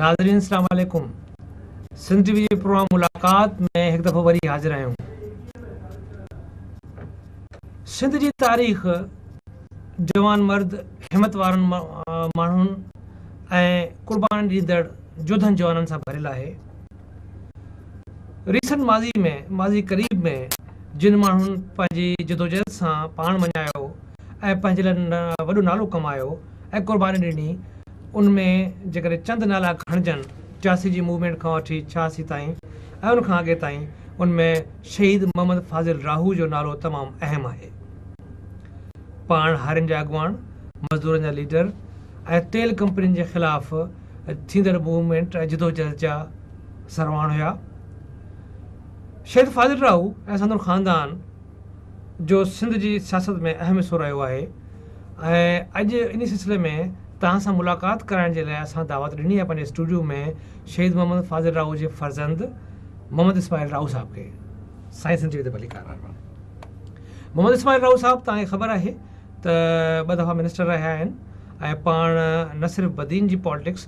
ناظرين اسلام عليڪم سنڌ ٽي وي جي پروگرام ملاقات ۾ هڪ دفعو وري حاضر آهيون. سنڌ جي تاريخ جوان مرد، همت وارن ماڻهن ۽ قرباني ڏيندڙ جوڌن جوانن سان ڀريل آهي. ريسنٽ ماضي ۾ ماضي قريب ۾ جن ماڻهن پنهنجي جدوجهد سان پاڻ مڃايو ۽ پنهنجي لاء وڏو نالو ڪمايو ۽ قرباني ڏني ان ۾ جيڪڏهن چند نالا کڻجن 84 جي موومينٽ کان وٺي 86 تائين ۽ ان کان اڳي تائين ان ۾ شهيد محمد فاضل راهو جو نالو تمام اهم آهي. پاڻ هارين جا اڳواڻ، مزدورن جا ليڊر ۽ تيل ڪمپنين جي خلاف ٿيندڙ موومينٽ ۽ جدوجهد جا سرواڻ هيا. شهيد فاضل راهو ۽ سندن خاندان جو سنڌ جي سياست ۾ اهم حصو رهيو آهي ۽ اڄ انهي سلسلي ۾ توهان سان ملاقات ڪرائڻ جي لاء اسان دعوت ڏني آهي پنهنجي اسٽوڊيو ۾ شهيد محمد فاضل راهو جي فرزند محمد اسماعيل راهو صاحب کي. سائين سنڌ ٽي وي تي ڀليڪار. محمد اسماعيل راهو صاحب توهان کي خبر آهي ته ٻه دفعا منسٽر رهيا آهن ۽ پاڻ نه صرف بدين جي پالٽڪس،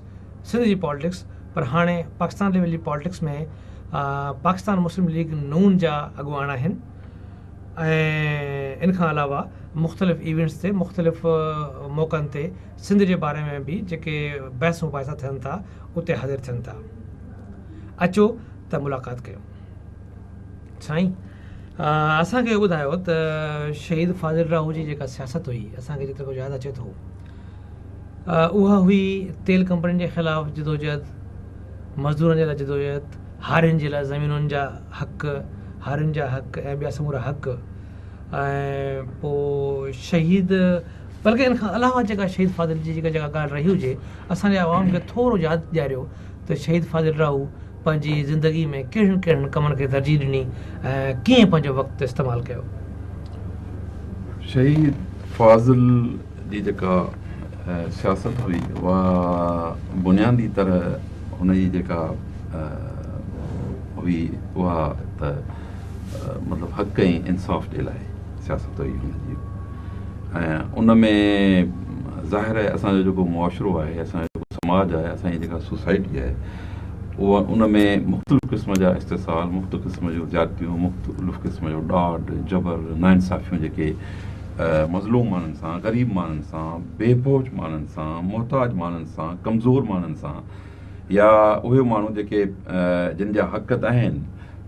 سنڌ جي پالٽڪس پر هاڻي پاڪستان ليول جي پالٽڪس ۾ پاڪستان مسلم ليگ نون جا اڳواڻ آهن ۽ ان کان علاوه مختلف ايونٽس تي مختلف موقعن تي سنڌ جي باري ۾ به جيڪي بحث مباحثا ٿين ٿا اتي حاضر ٿين ٿا. اچو ته ملاقات ڪيون. سائين اسان کي ٻڌايو ته شهيد فاضل راهو جي جيڪا سياست هئي اسان کي جيترو ياد اچي ٿو اها هئي تيل ڪمپنين جي خلاف جدوجهد، مزدورن جي لاء جدوجهد، هارين جي لاء زمينن جا حق، هارين جا حق ۽ ٻيا سمورا حق ۽ پوء شهيد بلڪه ان کان علاوه جيڪا شهيد فاضل جي جيڪا جيڪا ڳالهه رهي هجي اسان جي عوام کي ٿورو ياد ڏياريو ته شهيد فاضل راهو پنهنجي زندگي ۾ ڪهڙن ڪهڙن ڪمن کي ترجيح ڏني ۽ ڪيئن پنهنجو وقت استعمال ڪيو. شهيد فاضل جي جيڪا سياست هئي اها بنيادي طرح هن جي جيڪا هئي اها ته مطلب حق ۽ انصاف جي لاء سياست هئي هن جي ۽ ان ۾ ظاهر آهي اسان جو جيڪو معاشرو آهي اسان جو جيڪو سماج آهي اسان جي جيڪا سوسائٽي آهي اها ان ۾ مختلف قسم جا استحصال مختلف قسم جون زيادتيون مختلف قسم جو ڏاڍ جبر ناانصافيون جيڪي مظلوم ماڻهن سان، غريب ماڻهن سان، بي پهچ ماڻهن سان، محتاج ماڻهن سان، ڪمزور ماڻهن سان يا اهي ماڻهو جيڪي جن جا حق ته آهن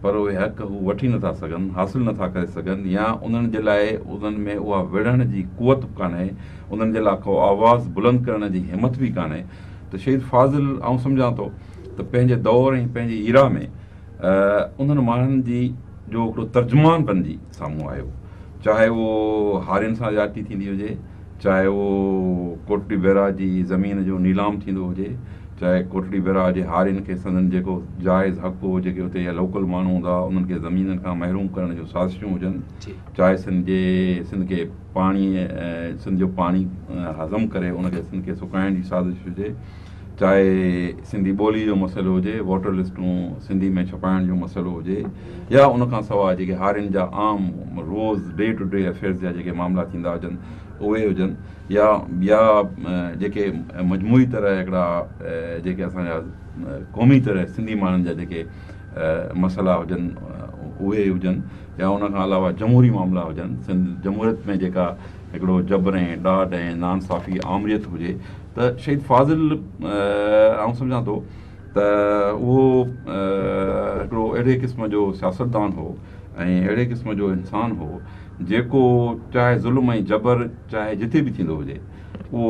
پر اهي حق هو وٺي نٿا سگهن، حاصل نٿا ڪري سگهن يا انهن جي لاء انهن ۾ اها وڙهڻ جي قوت به ڪانهي، انهن جي لاء ڪو آواز بلند ڪرڻ جي همت به ڪانهي ته شهيد فاضل آئون سمجهان ٿو ته پنهنجي دور ۽ پنهنجي ايرا ۾ انهن ماڻهن جي جو هڪڙو ترجمان بنجي سامهون آيو چاهي اهو هارين سان زيادتي ٿيندي هجي چاهي اهو ڪوٽڙي بئراج جي زمين جو نيلام ٿيندو هجي چاهي ڪوٽڙي بئراج جي هارين کي سندن جيڪو جائز حق هو جيڪي اتي جا لوڪل ماڻهو هوندا هئا انهن کي زمينن کان محروم ڪرڻ جون سازشون هجن چاهي سنڌ جي سنڌ کي پاڻي سنڌ جو پاڻي هضم ڪري ان کي سنڌ کي سڪائڻ جي سازش هجي چاهي سنڌي ٻولي جو مسئلو هجي، ووٽر لسٽون سنڌي ۾ ڇپائڻ جو مسئلو هجي يا ان کان سواء جيڪي هارين جا عام روز ڊي ٽو ڊي افيئرز جا جيڪي معاملا ٿيندا هجن اهي هجن يا ٻيا جيڪي مجموعي طرح هڪڙا جيڪي اسان جا قومي طرح سنڌي ماڻهن جا جيڪي مسئلا هجن اهي هجن يا ان کان علاوه جمهوري معاملا هجن سنڌ جمهوريت ۾ جيڪا هڪڙو جبر ۽ ڏاڍ ۽ ناانصافي آمريت هجي ته شهيد فاضل آئون سمجهان ٿو ته اهو هڪڙو اهڙي قسم جو سياستدان هو ۽ اهڙي قسم جو انسان هو جيڪو چاهي ظلم ۽ جبر چاهي جتي به ٿيندو هجي اهو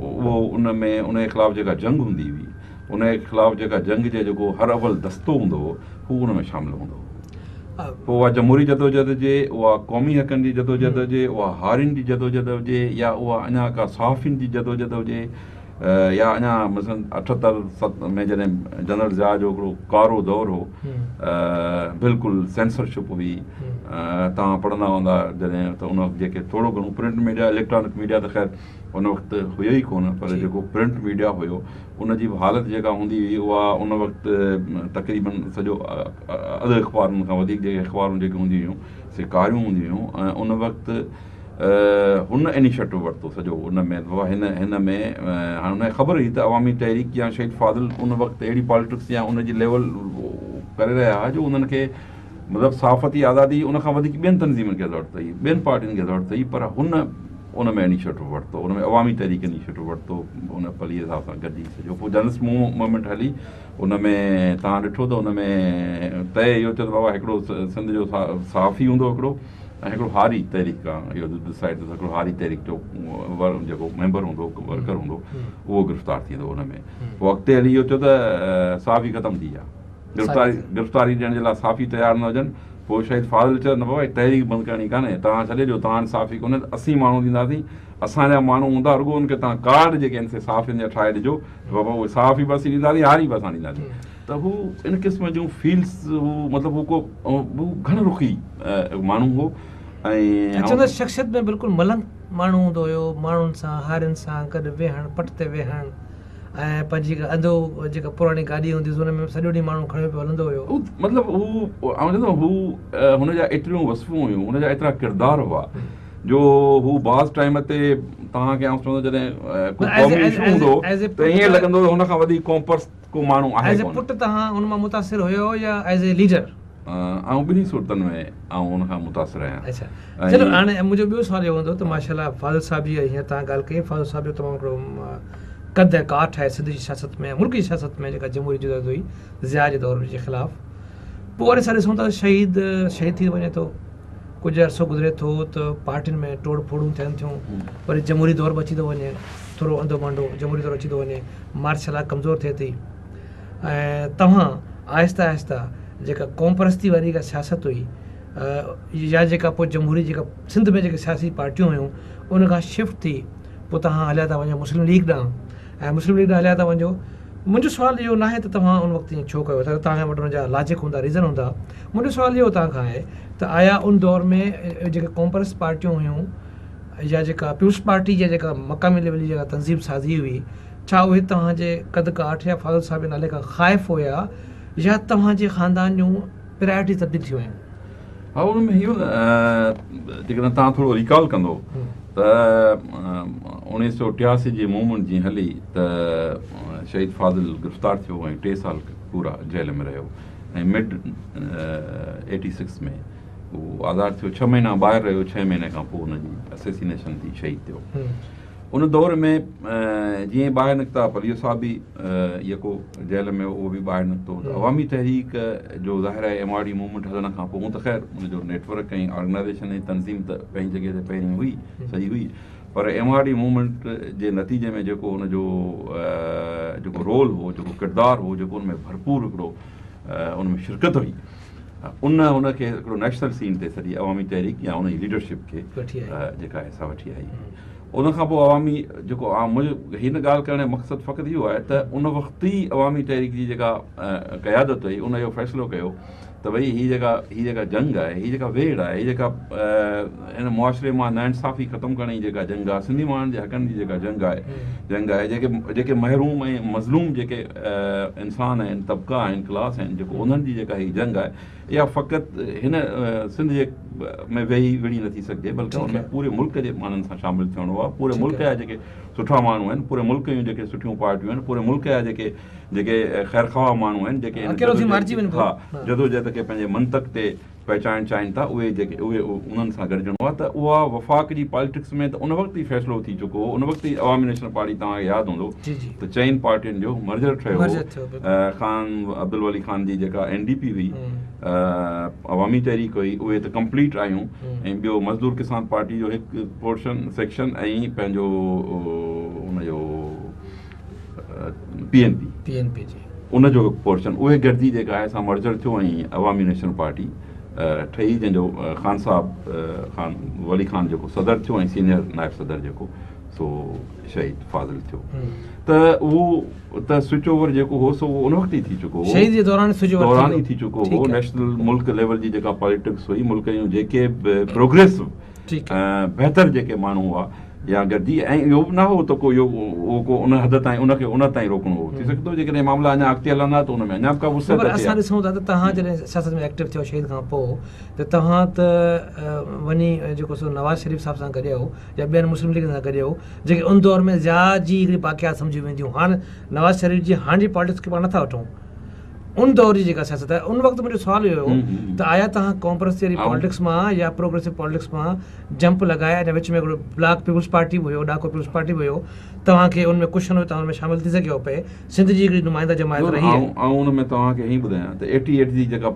اهو ان ۾ ان جي خلاف جيڪا جنگ هوندي هئي ان جي خلاف جيڪا جنگ جي جيڪو هر اول دستو هوندو هو هو ان ۾ شامل هوندو هو. پوء اها جمهوري جدوجهد هجي، اها قومي حقن جي جدوجهد هجي، اها هارين جي جدوجهد هجي يا اها اڃا ڪا صحافين جي جدوجهد هجي يا اڃا مثلاً اٺهتر ست ۾ جڏهن جنرل ضياء جو هڪڙو ڪارو دور هو بلڪل سينسرشپ هئي توهان پڙهندا هوندا جڏهن ته ان وقت جيڪي ٿورو گهڻو پرنٽ ميڊيا اليڪٽرانڪ ميڊيا ته خير ان وقت هيو ئي ڪونه پر جيڪو پرنٽ ميڊيا هيو ان جي به حالت جيڪا هوندي هئي اها ان وقت تقريبن سڄو اڌ اخبارن کان وڌيڪ جيڪي اخبارون جيڪي هونديون هيون سي ڪاريون هونديون هيون ۽ ان وقت هن انيشيٽو ورتو سڄو ان ۾ هن هن ۾ هاڻي هن کي خبر هئي ته عوامي تحريڪ يا شهيد فاضل ان وقت اهڙي پاليٽڪس يا ان جي ليول ڪري رهيا هئا جو انهن کي مطلب صحافتي آزادي ان کان وڌيڪ ٻين تنظيمن کي ضرورت هئي، ٻين پارٽين کي ضرورت هئي، پر هن ان ۾ انيشيٽو ورتو، ان ۾ عوامي تحريڪ انيشيٽو ورتو، ان پليجي صاحب سان گڏجي سڄو پوء جرنلسٽ موومينٽ هلي، ان ۾ توهان ڏٺو ته ان ۾ طئي اهو ٿيو ته بابا هڪڙو سنڌ جو صحافي هوندو هڪڙو ۽ هڪڙو هاري تحريڪ کان اهو ڊسائيڊ ٿيو ته هڪڙو هاري تحريڪ جو جيڪو ميمبر هوندو ورڪر هوندو اهو گرفتار ٿيندو ان ۾ پوء اڳتي هلي اهو ٿيو ته صحافي ختم ٿي ويا. گرفتاري گرفتاري ڏيڻ جي لاء صحافي تيار نه هجن پوء شهيد فاضل چيو نه بابا هي تحريڪ بند ڪرڻي ڪانهي توهان ڇڏي ڏيو توهان وٽ صحافي ڪونهن ته اسين ماڻهو ڏينداسين اسان جا ماڻهو هوندا رڳو ان کي توهان ڪارڊ جيڪي آهن سي صحافين جا ٺاهي ڏجو ته بابا اهي صحافي به اسين ڏينداسين هاري به اسان ڏينداسين ته هو ان قسم جون فيلڊس هو مطلب هو ڪو هو گهڻ رخي ماڻهو هو ۽ سندس شخصيت ۾ بلڪل ملنگ ماڻهو هوندو هيو ماڻهن سان هارين سان گڏ ويهڻ پٽ تي ويهڻ ۽ پنهنجي هڪ انڌو جيڪا پراڻي گاڏي هوندي هيس ان ۾ سڄو ڏينهن ماڻهو کڻيو پيو هلندو هيو. هو مطلب هو آئون چوندو هو هن جا ايتريون وصفون هيون هن جا ايترا ڪردار هئا جو هو بعض ٽائيم تي توهان کي آئون چوندو جڏهن ڪو قومي اشو هوندو ته ائين لڳندو هو هن کان وڌيڪ قومپرست ڪو ماڻهو آهي ڪونه. ايز اي پٽ توهان ان مان متاثر هيو يا ايز اي ليڊر؟ آئون ٻنهي صورتن ۾ آئون ان کان متاثر آهيان. اڇا چلو هاڻي منهنجو ٻيو سوال اهو هوندو ته ماشاءالله فاضل صاحب جي هينئر توهان ڳالهه ڪئي فاضل صاحب جو تمام هڪڙو قد ۽ ڪاٺ آهي سنڌ جي سياست ۾ ملڪ جي سياست ۾ جيڪا جمهوري جدوجهد هئي ضياء جي دور جي خلاف پوء وري اسان ڏسون ٿا شهيد شهيد ٿي وڃي ٿو ڪجهه عرصو گذري ٿو ته پارٽين ۾ ٽوڙ ڦوڙون ٿين ٿيون وري جمهوري دور به اچي ٿو وڃي ٿورو انڌو مانڊو جمهوري دور اچي ٿو وڃي مارشل لا ڪمزور ٿئي ٿي ۽ توهان آهستي آهستي جيڪا قومپرستي واري جيڪا سياست هئي يا جيڪا پوء جمهوري جيڪا سنڌ ۾ جيڪي سياسي پارٽيون هيون ان کان شفٽ ٿي پوء توهان هليا ٿا وڃو مسلم ليگ ڏانهن ۽ مسلم ليگ ڏانهن هليا ٿا وڃو منهنجو سوال اهو ناهي ته توهان ان وقت ائين ڇو ڪيو توهان وٽ ان جا لاجڪ هوندا ريزن هوندا منهنجو سوال اهو توهان کان آهي ته آيا ان دور ۾ جيڪي قومپرست پارٽيون هيون يا جيڪا پيپلز پارٽي جا جيڪا مقامي ليول جي جيڪا تنظيم سازي هئي ڇا اهي توهان جي قد ڪاٺ يا فاضل صاحب جي نالي کان خائف هيا يا توهان جي خاندان جون پرائرٽيز تبديل ٿي ويون؟ ها ان ۾ هيو نه جيڪڏهن توهان ٿورو ريڪال ڪندو ته 1988 جي موومينٽ جيئن هلي ته شهيد فاضل گرفتار ٿيو ۽ ٽي سال پورا جيل ۾ رهيو ۽ مڊ 86 ۾ هو آزاد ٿيو ڇهه مهينا ٻاهر رهيو ڇهه مهيني کان پوء هن جي اسيسينيشن ٿي شهيد ٿيو ان دور ۾ جيئن ٻاهر نڪتا پليجو صاحب به يڪو جيل ۾ اهو به ٻاهر نڪتو ته عوامي تحريڪ جو ظاهر آهي ايم آر ڊي موومينٽ هلڻ کان پوء هون ته خير ان جو نيٽ ورڪ ۽ آرگنائزيشن ۽ تنظيم ته پنهنجي جڳهه تي پهرين هئي صحيح هئي پر ايم آر ڊي موومينٽ جي نتيجي ۾ جيڪو ان جو جيڪو رول هو جيڪو ڪردار هو جيڪو ان ۾ ڀرپور هڪڙو ان ۾ شرڪت هئي ان هن کي هڪڙو نيشنل سين تي سڄي عوامي تحريڪ يا ان جي ليڊرشپ کي جيڪا آهي سا وٺي آئي. ان کان پوء عوامي جيڪو عام منهنجو هن ڳالهه ڪرڻ جو مقصد فقط اهو آهي ته ان وقت ئي عوامي تحريڪ جي جيڪا قيادت هئي ان اهو فيصلو ڪيو ته ڀئي هي جيڪا هي جيڪا جنگ آهي هي جيڪا ويڙهه آهي هي جيڪا هن معاشري مان ناانصافي ختم ڪرڻ جي جيڪا جنگ آهي سنڌي ماڻهن جي حقن جي جيڪا جنگ آهي جنگ آهي جيڪي جيڪي محروم ۽ مظلوم جيڪي انسان آهن طبقا آهن ڪلاس آهن جيڪو انهن جي جيڪا هي جنگ آهي اها فقط هن سنڌ جي ۾ ويهي وڙهي نٿي سگهجي بلڪه ان ۾ پوري ملڪ جي ماڻهن سان شامل ٿيڻو آهي پوري ملڪ جا جيڪي سٺا ماڻهو آهن پوري ملڪ جون جيڪي سٺيون پارٽيون آهن پوري ملڪ جا جيڪي جيڪي خيرخواهه ماڻهو آهن جيڪي ها جدوجهد کي پنهنجي منطق تي پهچائڻ چاهين ٿا اهي جيڪي اهي انهن سان گڏجڻو آهي ته اها وفاق جي پاليٽڪس ۾ ته ان وقت ئي فيصلو ٿي چڪو هو ان وقت ئي عوامي نيشنل پارٽي توهان کي ياد هوندو ته چئن پارٽين جو مرجر ٺهيو هو خان عبدالولي خان جي جيڪا اين ڊي پي هئي عوامي تحريڪ هئي اهي ته ڪمپليٽ آيون ۽ ٻيو مزدور ڪسان پارٽي جو هڪ پورشن سيڪشن ۽ پنهنجو ان جو P N P P N P جي ان جو هڪ پورشن اهي گڏجي جيڪا آهي سا مرجر ٿيو ۽ عوامي نيشنل پارٽي ٺهي جنهن جو خان صاحب خان ولي خان جيڪو صدر ٿيو ۽ سينيئر نائب صدر جيڪو سو شهيد فاضل ٿيو ته اهو ته سوئچ اوور جيڪو هو سو ان وقت ئي ٿي چڪو هو شهيد جي دوران سوئچ اوور دوران ئي ٿي چڪو هو نيشنل ملڪ ليول جي جيڪا پاليٽڪس هئي ملڪ جون جيڪي به پروگريسو بهتر جيڪي ماڻهو هئا يا گڏجي ۽ اهو به نه هو ته ڪو اهو ڪو ان حد تائين ان کي ان تائين روڪڻو هو. ٿي سگهي ٿو جيڪڏهن معاملا اڃا اڳتي هلندا ته ان ۾ اڃا به ڪا وسعت پر اچي ها. اسان ڏسون ٿا ته توهان جڏهن سياست ۾ ايڪٽو ٿيو شهيد کان پوء ته توهان ته وڃي جيڪو سو نواز شريف صاحب سان گڏيا هو يا ٻين مسلم ليگ سان گڏيا هو جيڪي ان دور ۾ ضياء جي هڪڙي باقيات سمجهيون وينديون هاڻ نواز شريف جي هاڻ جي پالٽڪس کي پاڻ نٿا وٺون ان دور جي جيڪا سياست آهي ان وقت منهنجو سوال اهو هو ته آيا توهان قومپرستي واري پالٽڪس مان يا پروگريسو پالٽڪس مان جمپ لڳائي ۽ وچ ۾ هڪڙو بلاڪ پيپلز پارٽي به هيو ڏاڪو پيپلز پارٽي به هيو توهان کي ان ۾ ڪشن هيو توهان ان ۾ شامل ٿي سگهيو پئي سنڌ جي هڪڙي نمائنده جماعت رهي آهي. آئون ان ۾ توهان کي ائين ٻڌايان ته ايٽي ايٽ جي جيڪا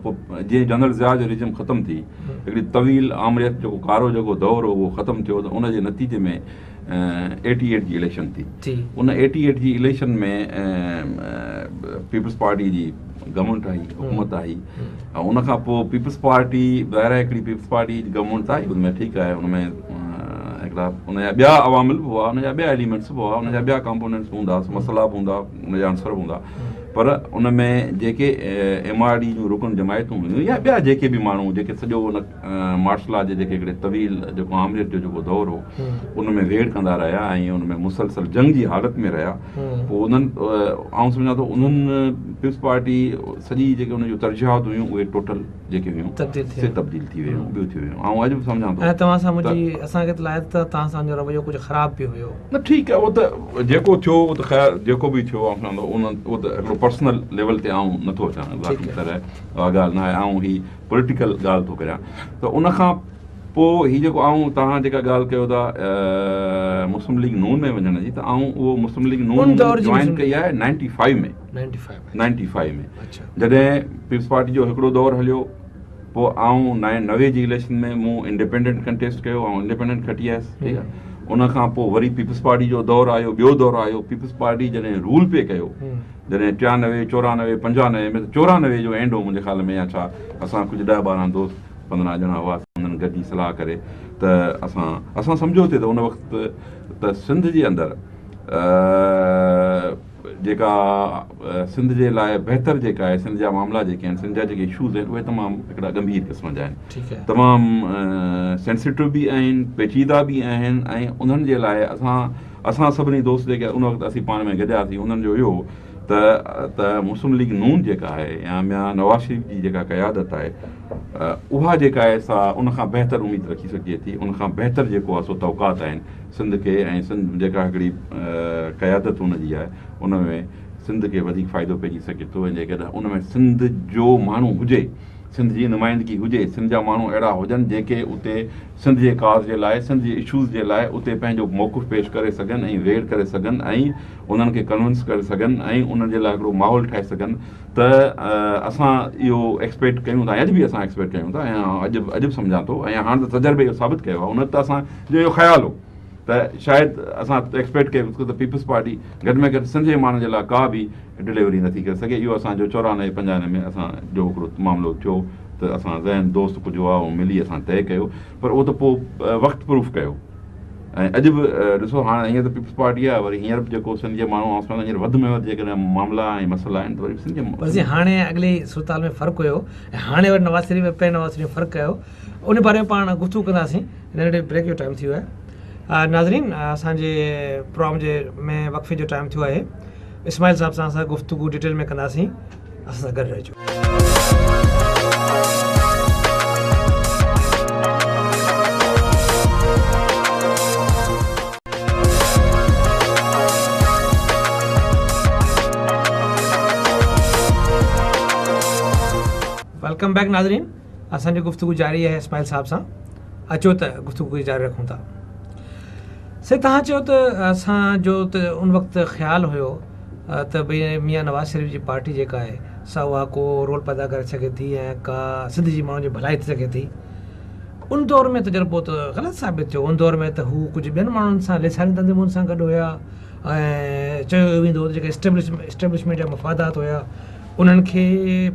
جيئن جنرل ضياء جو رجيم ختم ٿي هڪڙي طويل آمريت جيڪو ڪارو جيڪو دور هو اهو ختم ٿيو ته ان جي نتيجي ۾ ايٽي ايٽ جي اليڪشن ٿي ان ايٽي ايٽ جي اليڪشن ۾ پيپلز پارٽي جي گورنمينٽ آئي حڪومت آئي ۽ ان کان پوء پيپلز پارٽي ظاهر آهي هڪڙي پيپلز پارٽي جي گورنمينٽ ته آئي ان ۾ ٺيڪ آهي ان ۾ هڪڙا ان جا ٻيا عوامل به هئا ان جا ٻيا ايليمينٽس به هئا ان جا ٻيا ڪمپونينٽس به هوندا مسئلا به هوندا ان جا عنصر به هوندا پر ان ۾ جيڪي ايم آر ڊي جون رڪن جماعتون هيون يا ٻيا جيڪي به ماڻهو جيڪي سڄو ان مارشل لا جي جيڪي هڪڙي طويل جيڪو آمريت جو جيڪو دور هو ان ۾ ويڙهه ڪندا رهيا ۽ ان ۾ مسلسل جنگ جي حالت ۾ رهيا پوء انهن آئون سمجهان ٿو انهن پيپلز پارٽي سڄي جيڪي ان جون ترجيحات هيون اهي ٽوٽل جيڪي هيون سي تبديل ٿي ويون ٻيون ٿي ويون آئون اڄ به سمجهان ٿو ۽ توهان سان منهنجي اسان کي اطلاع آهي ته توهان سان جو رويو ڪجهه خراب به هيو. نه ٺيڪ آهي اهو ته جيڪو ٿيو اهو ته خير جيڪو به ٿيو آئون سمجهان ٿو ان اهو ته هڪڙو پرسنل ليول تي آئون نٿو اچان ذاتي طرح اها ڳالهه نه آهي آئون هي پوليٽيڪل ڳالهه ٿو ڪريان ته ان کان پوء هي جيڪو آئون توهان جيڪا ڳالهه ڪيو ٿا مسلم ليگ نون ۾ وڃڻ جي ته آئون اهو مسلم ليگ نون جوائن ڪئي آهي نائنٽي فائيو ۾ نائنٽي فائيو ۾ جڏهن پيپلز پارٽي جو هڪڙو دور هليو پوء آئون 90 جي اليڪشن ۾ مون انڊيپينڊنٽ ڪنٽيسٽ ڪيو آئون انڊيپينڊنٽ کٽي آيس ٺيڪ آهي ان کان پوء وري پيپلز پارٽي جو دور آيو ٻيو دور آيو پيپلز پارٽي جڏهن رول پئي ڪيو جڏهن 93، 94، 95 ۾ ته 94 جو اينڊ هو منهنجي خيال ۾ يا ڇا اسان ڪجهه ڏهه 12 دوست 15 ڄڻا هئاسين انهن گڏجي صلاح ڪري ته اسان اسان سمجهيو ٿي ته ان وقت ته سنڌ جي اندر جيڪا سنڌ جي لاء بهتر جيڪا آهي سنڌ جا معاملا جيڪي آهن سنڌ جا جيڪي اشوز آهن اهي تمام هڪڙا ڳنڀير قسم جا آهن تمام سينسيٽو به آهن پيچيده به آهن ۽ انهن جي لاء اسان اسان سڀني دوست جيڪي ان وقت اسين پاڻ ۾ گڏياسين انهن جو اهو هو ته ته مسلم ليگ نون جيڪا آهي يا ميان نواز شريف جي جيڪا قيادت آهي اها جيڪا آهي سا ان کان بهتر اميد رکي سگهجي ٿي ان کان بهتر جيڪو آهي سو توقعات آهن سنڌ کي ۽ سنڌ جيڪا هڪڙي قيادت ان جي آهي ان ۾ سنڌ کي وڌيڪ فائدو پئجي سگهي ٿو ۽ جيڪڏهن ان ۾ سنڌ جو ماڻهو هجي سنڌ جي نمائندگي هجي، سنڌ جا ماڻهو اهڙا هجن جيڪي اتي سنڌ جي ڪاز جي لاء، سنڌ جي اشوز جي لاء اتي پنهنجو موقف پيش ڪري سگهن ۽ ويڙهه ڪري سگهن ۽ انهن کي ڪنونس ڪري سگهن ۽ انهن جي لاء هڪڙو ماحول ٺاهي سگهن ته اسان اهو ايڪسپيڪٽ ڪيون ٿا ۽ اڄ به اسان ايڪسپيڪٽ ڪيون ٿا ۽ اڄ اڄ به سمجهان ٿو ۽ هاڻ ته تجربي اهو ثابت ڪيو آهي ان وقت ته اسان جو اهو خيال هو ته شايد اسان ايڪسپيڪٽ ڪيو ته پيپلز پارٽي گهٽ ۾ گهٽ سنڌ جي ماڻهن جي لاء ڪا به ڊليوري نٿي ڪري سگهي اهو اسان جو 94 95 ۾ اسان جو هڪڙو معاملو ٿيو ته اسان ذهن دوست ڪجهه هئا اهو ملي اسان طئي ڪيو پر اهو ته پوء وقت پروف ڪيو ۽ اڄ به ڏسو هاڻ هينئر ته پيپلز پارٽي آهي وري هينئر به جيڪو سنڌ جي ماڻهو آسمان هينئر وڌ ۾ وڌ جيڪڏهن معاملا ۽ مسئلا آهن ته وري سنڌ جي پر سائين هاڻي اڳلي صورتحال ۾ فرق هيو ۽ هاڻي وري نواز شريف ۽ پهرين نواز شريف ۾ فرق ڪيو ان باري ۾ پاڻ گفتگو ڪنداسين ننڍڙي بريڪ جو ٽائيم ٿي ويو آهي ناظرين اسان جي پروگرام جي ۾ وقفي جو ٽائيم ٿيو آهي اسماعيل صاحب سان اسان گفتگو ڊيٽيل ۾ ڪنداسين اسان سان گڏ رهجو. Welcome back ناظرين اسان جي گفتگو جاري آهي اسماعيل صاحب سان اچو ته گفتگو کي جاري رکون ٿا سائين توهان چيو ته اسان جو ته ان وقت خيال هيو ته ڀئي ميان نواز شريف جي پارٽي جيڪا آهي سا اها ڪو رول پيدا ڪري سگهي ٿي ۽ ڪا سنڌ جي ماڻهن جي ڀلائي ٿي سگهي ٿي ان دور ۾ تجربو ته غلط ثابت ٿيو ان دور ۾ ته هو ڪجهه ٻين ماڻهن سان لساني تنظيمن سان گڏ هيا ۽ چيو ويندو هو ته جيڪي اسٽيبلشمينٽ جا مفادات هيا انهن کي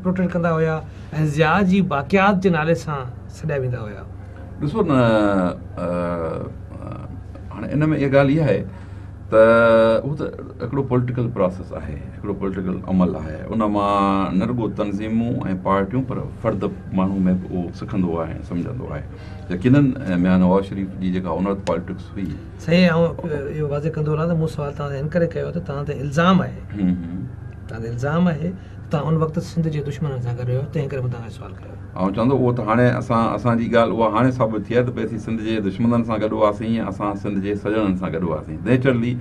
پروٽيڪٽ ڪندا هيا ۽ ضياء جي باقيات جي نالي سان سڏيا ويندا هيا. ڏسو نه هاڻي ان ۾ اها ڳالهه اها آهي ته اهو ته هڪڙو پوليٽيڪل پراسيس آهي، هڪڙو پوليٽيڪل عمل آهي، ان مان نه رڳو تنظيمون ۽ پارٽيون پر فرد ماڻهو ۾ به اهو سکندو آهي ۽ سمجهندو آهي. يقينن ميان نواز شريف جي جيڪا ان وقت پاليٽڪس هئي. صحيح آئون اهو واضح ڪندو هلان ته مون سوال توهان سان ان ڪري ڪيو ته توهان تي الزام آهي توهان تي الزام آهي ته توهان ان وقت سنڌ جي دشمنن سان گڏ هيو تنهن ڪري مون توهان کان سوال ڪيو. آئون چوان ٿو اهو ته هاڻي اسان اسان جي ڳالهه اها هاڻي ثابت ٿي آهي ته ڀئي اسين سنڌ جي دشمنن سان گڏ هئاسين يا اسان سنڌ جي سڄڻن سان گڏ هئاسين نيچرلي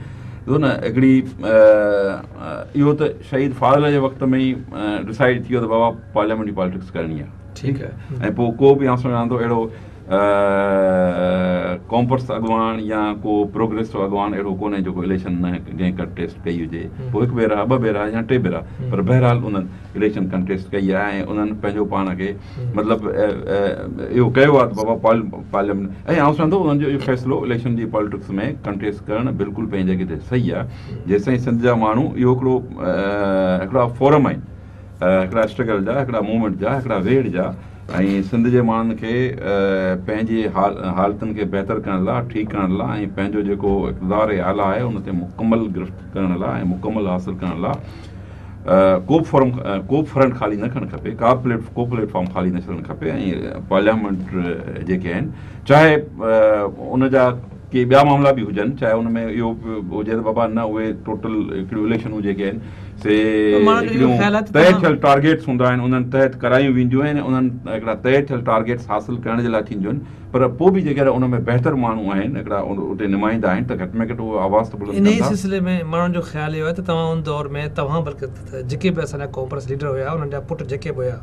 ڏسو نه هڪڙي اهو ته شهيد فاضل جي وقت ۾ ئي ڊسائيڊ ٿي ويو ته بابا پارليامينٽري پاليٽڪس ڪرڻي آهي ٺيڪ آهي ۽ پوء ڪو به آئون سمجهان ٿو اهڙو قومپرست اڳواڻ يا ڪو پروگريسو اڳواڻ اهڙو ڪونهي جيڪو اليڪشن نه ڪنهن ڪنٽيسٽ ڪئي هجي پوء هڪ ڀيرا ٻه ڀيرا يا ٽي ڀيرا پر بهرحال انهن اليڪشن ڪنٽيسٽ ڪئي آهي ۽ انهن پنهنجو پاڻ کي مطلب اهو ڪيو آهي ته بابا پارليامينٽ ۽ آئون سمجهان ٿو انهن جو اهو فيصلو اليڪشن جي پاليٽڪس ۾ ڪنٽيسٽ ڪرڻ بلڪل پنهنجي جڳهه تي صحيح آهي جيستائين سنڌ جا ماڻهو اهو هڪڙو هڪڙا فورم آهن هڪڙا اسٽرگل جا هڪڙا موومينٽ جا هڪڙا ويڙهه جا ۽ سنڌ جي ماڻهن کي پنهنجي حالتن کي بهتر ڪرڻ لاء ٺيڪ ڪرڻ لاء ۽ پنهنجو جيڪو اقتدار اعليٰ آهي ان تي مڪمل گرفت ڪرڻ لاء ۽ مڪمل حاصل ڪرڻ لاء ڪو به فورم ڪو به فرنٽ خالي نه ڪرڻ کپي ڪا به پليٽ ڪو پليٽ فارم خالي نه ڇڏڻ کپي ۽ پارليامينٽ جيڪي آهن چاهي ان جا ڪي ٻيا معاملا به هجن چاهي ان ۾ اهو به هجي ته بابا نه اهي ٽوٽل هڪڙيون اليڪشنون جيڪي آهن سي هڪڙيون طئي ٿيل ٽارگيٽس هوندا آهن انهن تحت ڪرايون وينديون آهن انهن هڪڙا طئي ٿيل ٽارگيٽس حاصل ڪرڻ جي لاء ٿينديون آهن پر پوء به جيڪڏهن ان ۾ بهتر ماڻهو آهن هڪڙا اتي نمائندا آهن ته گهٽ ۾ گهٽ اهو آواز ته بلند ڪندا. انهيء سلسلي ۾ ماڻهن جو خيال اهو آهي ته توهان ان دور ۾ توهان بلڪه جيڪي به اسان جا قومپرست ليڊر هيا انهن جا پٽ جيڪي به هيا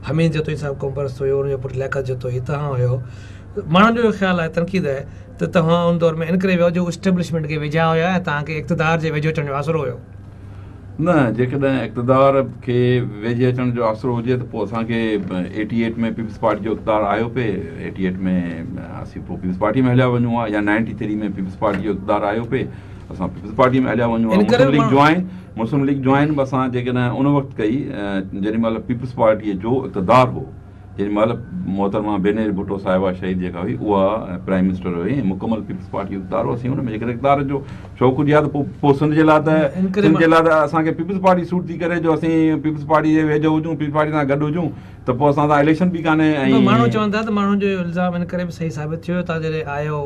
حميد جتوئي صاحب قومپرست هيو ان جو پٽ لياقت جتوئي توهان هيو ماڻهن جو اهو خيال آهي تنقيد آهي ته توهان ان دور ۾ ان ڪري ويو جو اسٽيبلشمينٽ کي ويجها هيا ۽ توهان کي اقتدار جي ويجهو اچڻ جو آسرو هيو. نه جيڪڏهن اقتدار کي ويجهي اچڻ جو آسرو هجي ته پوء اسان کي ايٽي ايٽ ۾ پيپلز پارٽي جو اقتدار آيو پئي ايٽي ايٽ ۾ اسين پوء پيپلز پارٽي ۾ هليا وڃون ها يا نائنٽي ٿري ۾ پيپلز پارٽي جو اقتدار آيو پئي اسان پيپلز پارٽي ۾ هليا وڃون ها مسلم ليگ جوائن مسلم ليگ جوائن به اسان جيڪڏهن ان وقت ڪئي جيڏي مهل پيپلز پارٽي جو اقتدار هو جيڏي مهل محترمه بينظير ڀٽو صاحبه شهيد جيڪا هئي اها پرائم منسٽر هئي ۽ مڪمل پيپلز پارٽي جو اقتدار هو اسين ان ۾ جيڪڏهن اقتدار جو شوق هجي ها ته پوء پوء سنڌ جي لاء ته سنڌ جي لاء ته اسان کي پيپلز پارٽي سوٽ ٿي ڪري جو اسين پيپلز پارٽي جي ويجهو هجون پيپلز پارٽي سان گڏ هجون ته پوء اسان سان اليڪشن به ڪانهي ۽ ماڻهو چون ٿا ته ماڻهن جو الزام ان ڪري به صحيح ثابت ٿيو توهان جڏهن آيو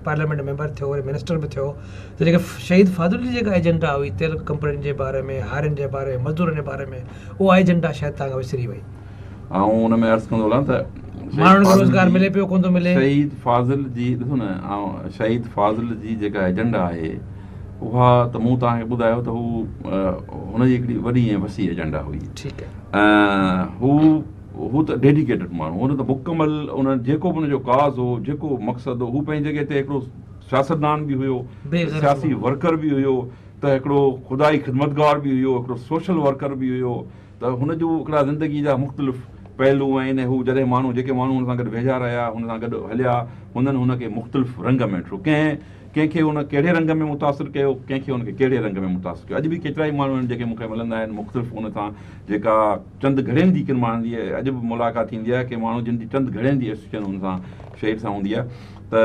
پارليامينٽ ميمبر ٿيو وري منسٽر به ٿيو ته جيڪا شهيد فاضل جي جيڪا ايجنڊا هئي تيل ڪمپنين جي باري ۾ هارين جي باري ۾ مزدورن جي باري ۾ اها ايجنڊا شايد توهان کان وسري وئي. آئون ان ۾ عرض ڪندو هلان ته ماڻهن کي روزگار ملي پيو ڪونه ٿو ملي. شهيد فاضل جي ڏسو نه آئون شهيد فاضل جي جيڪا ايجنڊا آهي اها ته مون توهان کي ٻڌايو ته هو هن جي هڪڙي وڏي ۽ وسيع ايجنڊا هئي ٺيڪ آهي هو هو ته ڊيڊيڪيٽڊ ماڻهو هن ته مڪمل ان جيڪو به ان جو ڪاز هو جيڪو مقصد هو هو پنهنجي جڳهه تي هڪڙو سياستدان به هيو سياسي ورڪر به هيو ته هڪڙو خدائي خدمتگار به هيو هڪڙو سوشل ورڪر به هيو ته هن جون هڪڙا زندگي جا مختلف پهلو آهن ۽ هو جڏهن ماڻهو جيڪي ماڻهو هن سان گڏ ويجها رهيا هن سان گڏ هليا هنن هن کي مختلف رنگ ۾ ڏٺو ڪنهن ڪنهن کي هن ڪهڙي رنگ ۾ متاثر ڪيو ڪنهن کي هن کي ڪهڙي رنگ ۾ متاثر ڪيو اڄ به ڪيترائي ماڻهو آهن جيڪي مون کي ملندا آهن مختلف ان سان جيڪا چند گهڙين جي ڪن ماڻهن جي اڄ به ملاقات ٿيندي آهي ڪي ماڻهو جن جي چند گهڙين جي ايسوسيئيشن هن سان شهيد سان هوندي آهي ته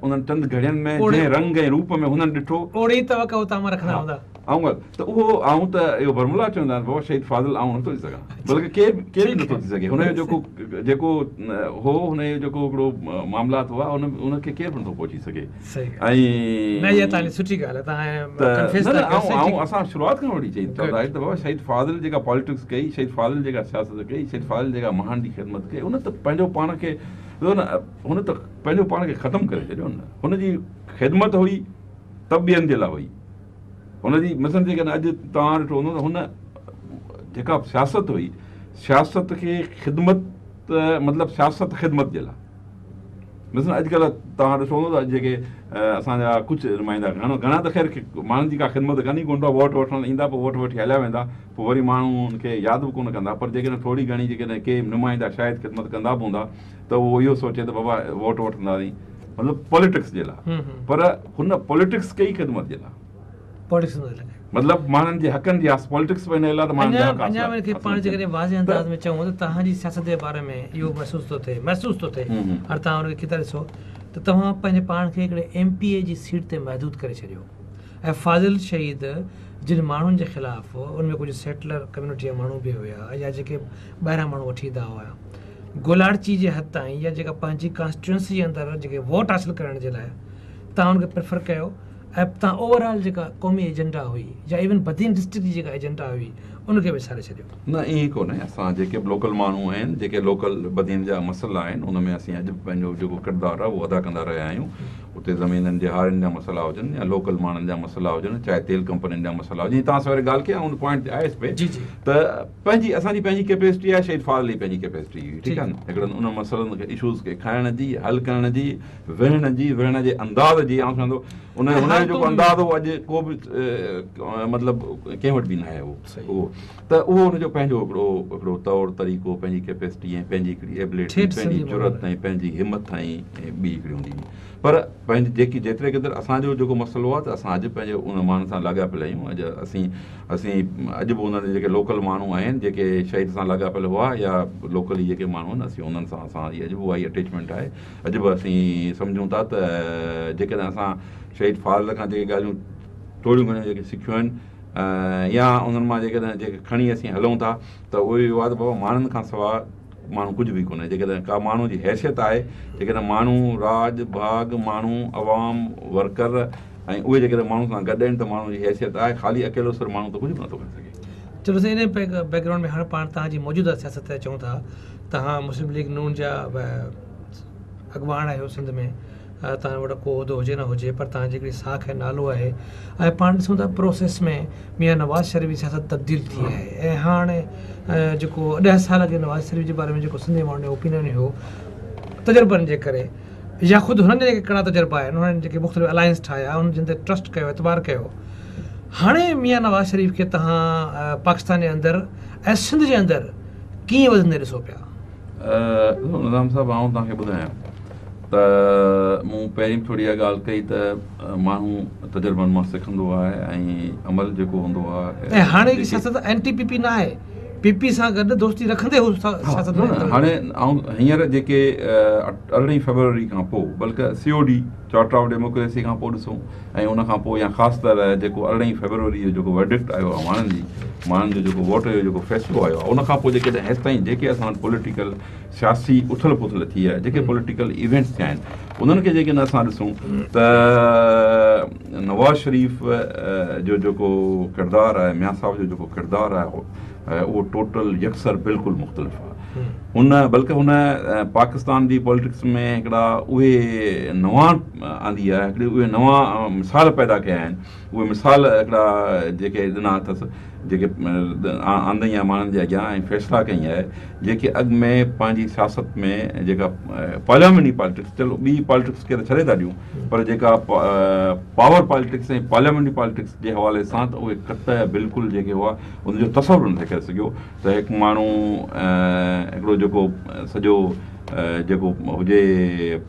انهن چند گهڙين ۾ جنهن رنگ ۽ روپ ۾ هنن ڏٺو اوڙي توقع توهان مان رکندا هوندا. آئون ڳالهه ته اهو آئون ته اهو برملا چوندا آهن بابا شهيد فاضل آئون نٿو ٿي سگهان بلڪه ڪير ڪير به نٿو ٿي سگهي هن جو جيڪو جيڪو هو هن جو جيڪو هڪڙو معاملات هئا ان ان کي ڪير به نٿو پهچي سگهي ۽ نه اها تهان جي سٺي ڳالهه آهي تهان ڪنفيس ٿا ڪيو آئون اسان شروعات کان وٺي چئي چوندا آهيون ته بابا شهيد فاضل جيڪا پاليٽڪس ڪئي شهيد فاضل جيڪا سياست ڪئي شهيد فاضل جيڪا مهان جي خدمت ڪئي ان ته پنهنجو پاڻ کي هن ته پنهنجو پاڻ کي ختم ڪري ڇڏيو نه هن جي خدمت هئي ته ٻين جي لاء هئي هن جي مثلاً جيڪڏهن اڄ توهان ڏٺو هوندو ته هن جيڪا سياست هئي سياست کي خدمت مطلب سياست خدمت جي لاء مثلاً اڄڪلهه توهان ڏٺو هوندو ته اڄ جيڪي اسان جا ڪجهه نمائندا گهڻو گهڻا ته خير ماڻهن جي ڪا خدمت ڪن ئي ڪونه ٿا ووٽ وٺڻ ايندا پوء ووٽ وٺي هليا ويندا پوء وري ماڻهو ان کي ياد به ڪونه ڪندا پر جيڪڏهن ٿوري گهڻي جيڪڏهن ڪي نمائندا شايد خدمت ڪندا به هوندا ته اهو اهو سوچي ته بابا ووٽ وٺنداسين مطلب پوليٽڪس جي لاء پر هن پوليٽڪس ڪئي خدمت جي لاء پوليٽڪس جي لاء مطلب ماڻهن جي حقن جي پوليٽڪس به ان لاء ته ماڻهن جا حق اڃا ان کي پاڻ جيڪڏهن واضح انداز ۾ چئون ته توهان جي سياست جي باري ۾ اهو محسوس ٿو ٿئي محسوس ٿو ٿئي هاڻي توهان ان کي ڪٿا ڏسو ته توهان پنهنجي پاڻ کي هڪڙي ايم پي اي جي سيٽ تي محدود ڪري ڇڏيو. ۽ فاضل شهيد جن ماڻهن جي خلاف ان ۾ ڪجهه سيٽلر ڪميونٽي جا ماڻهو به هيا يا جيڪي ٻاهران ماڻهو وٺي ايندا هئا گولاڙچي جي حد تائين يا جيڪا پنهنجي ڪانسٽيٽوئنسي جي اندر جيڪي ووٽ حاصل ڪرڻ جي لاء توهان ان کي پريفر ڪيو ۽ توهان اوور آل جيڪا قومي ايجنڊا هئي يا ايون بدين ڊسٽرڪٽ جي جيڪا ايجنڊا هئي ان کي وساري ڇڏيو. نه ائين ڪونهي اسان جيڪي به لوڪل ماڻهو آهن جيڪي لوڪل بدين جا مسئلا آهن ان ۾ اسين اڄ به پنهنجو جيڪو ڪردار آهي اهو ادا ڪندا رهيا آهيون اتي زمينن جي هارين جا مسئلا هجن يا لوڪل ماڻهن جا مسئلا هجن چاهي تيل ڪمپنين جا مسئلا هجن جيئن توهان سان وري ڳالهه ڪئي آئون ان پوائنٽ تي آيس پئي ته پنهنجي اسان جي پنهنجي ڪيپيسٽي آهي شهيد فاضل جي پنهنجي ڪيپيسٽي هئي ٺيڪ آهي نه هڪڙن انهن مسئلن کي اشوز کي کڻڻ جي حل ڪرڻ جي ويهڻ جي ويهڻ جي انداز جي آئون سمجهان ٿو ان هن جو جيڪو انداز هو اڄ ڪو به مطلب ڪنهن وٽ به ناهي اهو اهو ته اهو هن جو پنهنجو هڪڙو هڪڙو طور طريقو پنهنجي ڪيپيسٽي ۽ پنهنجي هڪڙي ايبلٽي پنهنجي جرئت ۽ پنهنجي همت ۽ ٻي هڪڙي هوندي هئي پر پنهنجي جيڪي جيتري قدر اسان جو جيڪو مسئلو آهي ته اسان اڄ پنهنجي ان ماڻهن سان لاڳاپيل آهيون اڄ اسين اسين اڄ به انهن جيڪي لوڪل ماڻهو آهن جيڪي شهيد سان لاڳاپيل هئا يا لوڪلي جيڪي ماڻهو آهن اسين انهن سان اسان جي اڄ به اها ئي اٽيچمينٽ آهي اڄ به اسين سمجهون ٿا ته جيڪڏهن اسان شهيد فاضل کان جيڪي ڳالهيون ٿوريون گهڻيون جيڪي سکيون آهن يا انهن مان جيڪڏهن جيڪي کڻي اسين هلون ٿا ته اهو اهو آهي ته بابا ماڻهن کان سواء ماڻهو ڪجهه به ڪونهي جيڪڏهن ڪا ماڻهو جي حيثيت آهي جيڪڏهن ماڻهو راڄ ڀاڳ ماڻهو عوام ورڪر ۽ اهي جيڪڏهن ماڻهو سان گڏ آهن ته ماڻهو جي حيثيت آهي خالي اڪيلو سر ماڻهو ته ڪجهه به نٿو ڪري سگهي. چلو سائين انهي بيڪ گرائونڊ ۾ هاڻ پاڻ توهان جي موجوده سياست تي اچون ٿا توهان مسلم ليگ نون جا اڳواڻ آهيو سنڌ ۾ توهان وٽ ڪو عهدو هجي نه هجي پر توهان جي هڪڙي ساک ۽ نالو آهي ۽ پاڻ ڏسون ٿا پروسيس ۾ ميان نواز شريف جي سياست تبديل ٿي آهي ۽ هاڻ جيڪو 10 سال اڳي نواز شريف جي باري ۾ جيڪو سنڌي ماڻهن جو اوپينين هيو تجربن جي ڪري يا خود هنن جا جيڪي ڪڙا تجربا آهن انهن جيڪي مختلف الائنس ٺاهيا انهن جن تي ٽرسٽ ڪيو اعتبار ڪيو هاڻي ميان نواز شريف کي توهان پاڪستان جي اندر ۽ سنڌ جي اندر ڪيئن وڌندي ڏسو پيا؟ نظام صاحب آئون توهان کي ٻڌايان ته مون پهرين به ٿوري اها ڳالهه ڪئي ته ماڻهو تجربن مان سکندو آهي ۽ عمل جيڪو هوندو آهي ۽ هاڻي جي سياست اينٽي پي پي نه آهي پي پي سان گڏ دوستي رکندي هو سياست ۾ هاڻي آئون هينئر جيڪي 18 فيبروري کان پوء بلڪه C O D charter of democracy کان پوء ڏسون ۽ ان کان پوء يا خاص طرح جيڪو 18 فيبروري جو جيڪو ورڊڪٽ آيو آهي ماڻهن جي ماڻهن جو جيڪو ووٽ جو جيڪو فيصلو آيو آهي ان کان پوء جيڪڏهن هيستائين جيڪي اسان وٽ پوليٽيڪل سياسي اٿل پٿل ٿي آهي جيڪي پوليٽيڪل ايونٽس ٿيا آهن انهن کي جيڪڏهن اسان ڏسون ته نواز شريف جو جيڪو ڪردار آهي ميان صاحب جو جيڪو ڪردار آهي اهو ٽوٽل يڪسر بلڪل مختلف آهي هن بلڪه هن پاڪستان جي پوليٽڪس ۾ هڪڙا اهي نوان آندي آهي هڪڙي اهي نوان مثال پيدا ڪيا آهن اهي مثال هڪڙا جيڪي ڏنا اٿس جيڪي آندائين آهي ماڻهن جي اڳيان ۽ فيصلا ڪئي آهي جيڪي اڳ ۾ پنهنجي سياست ۾ جيڪا پارليامينٽري پاليٽڪس چلو ٻي پاليٽڪس کي ته ڇڏي ٿا ڏيون پر جيڪا پاور پاليٽڪس ۽ پارليامينٽري پاليٽڪس جي حوالي سان ته اهي قطع بلڪل جيڪي هئا ان جو تصور نه ٿي ڪري سگهيو ته هڪ ماڻهو هڪڙو جيڪو سڄو جيڪو هجي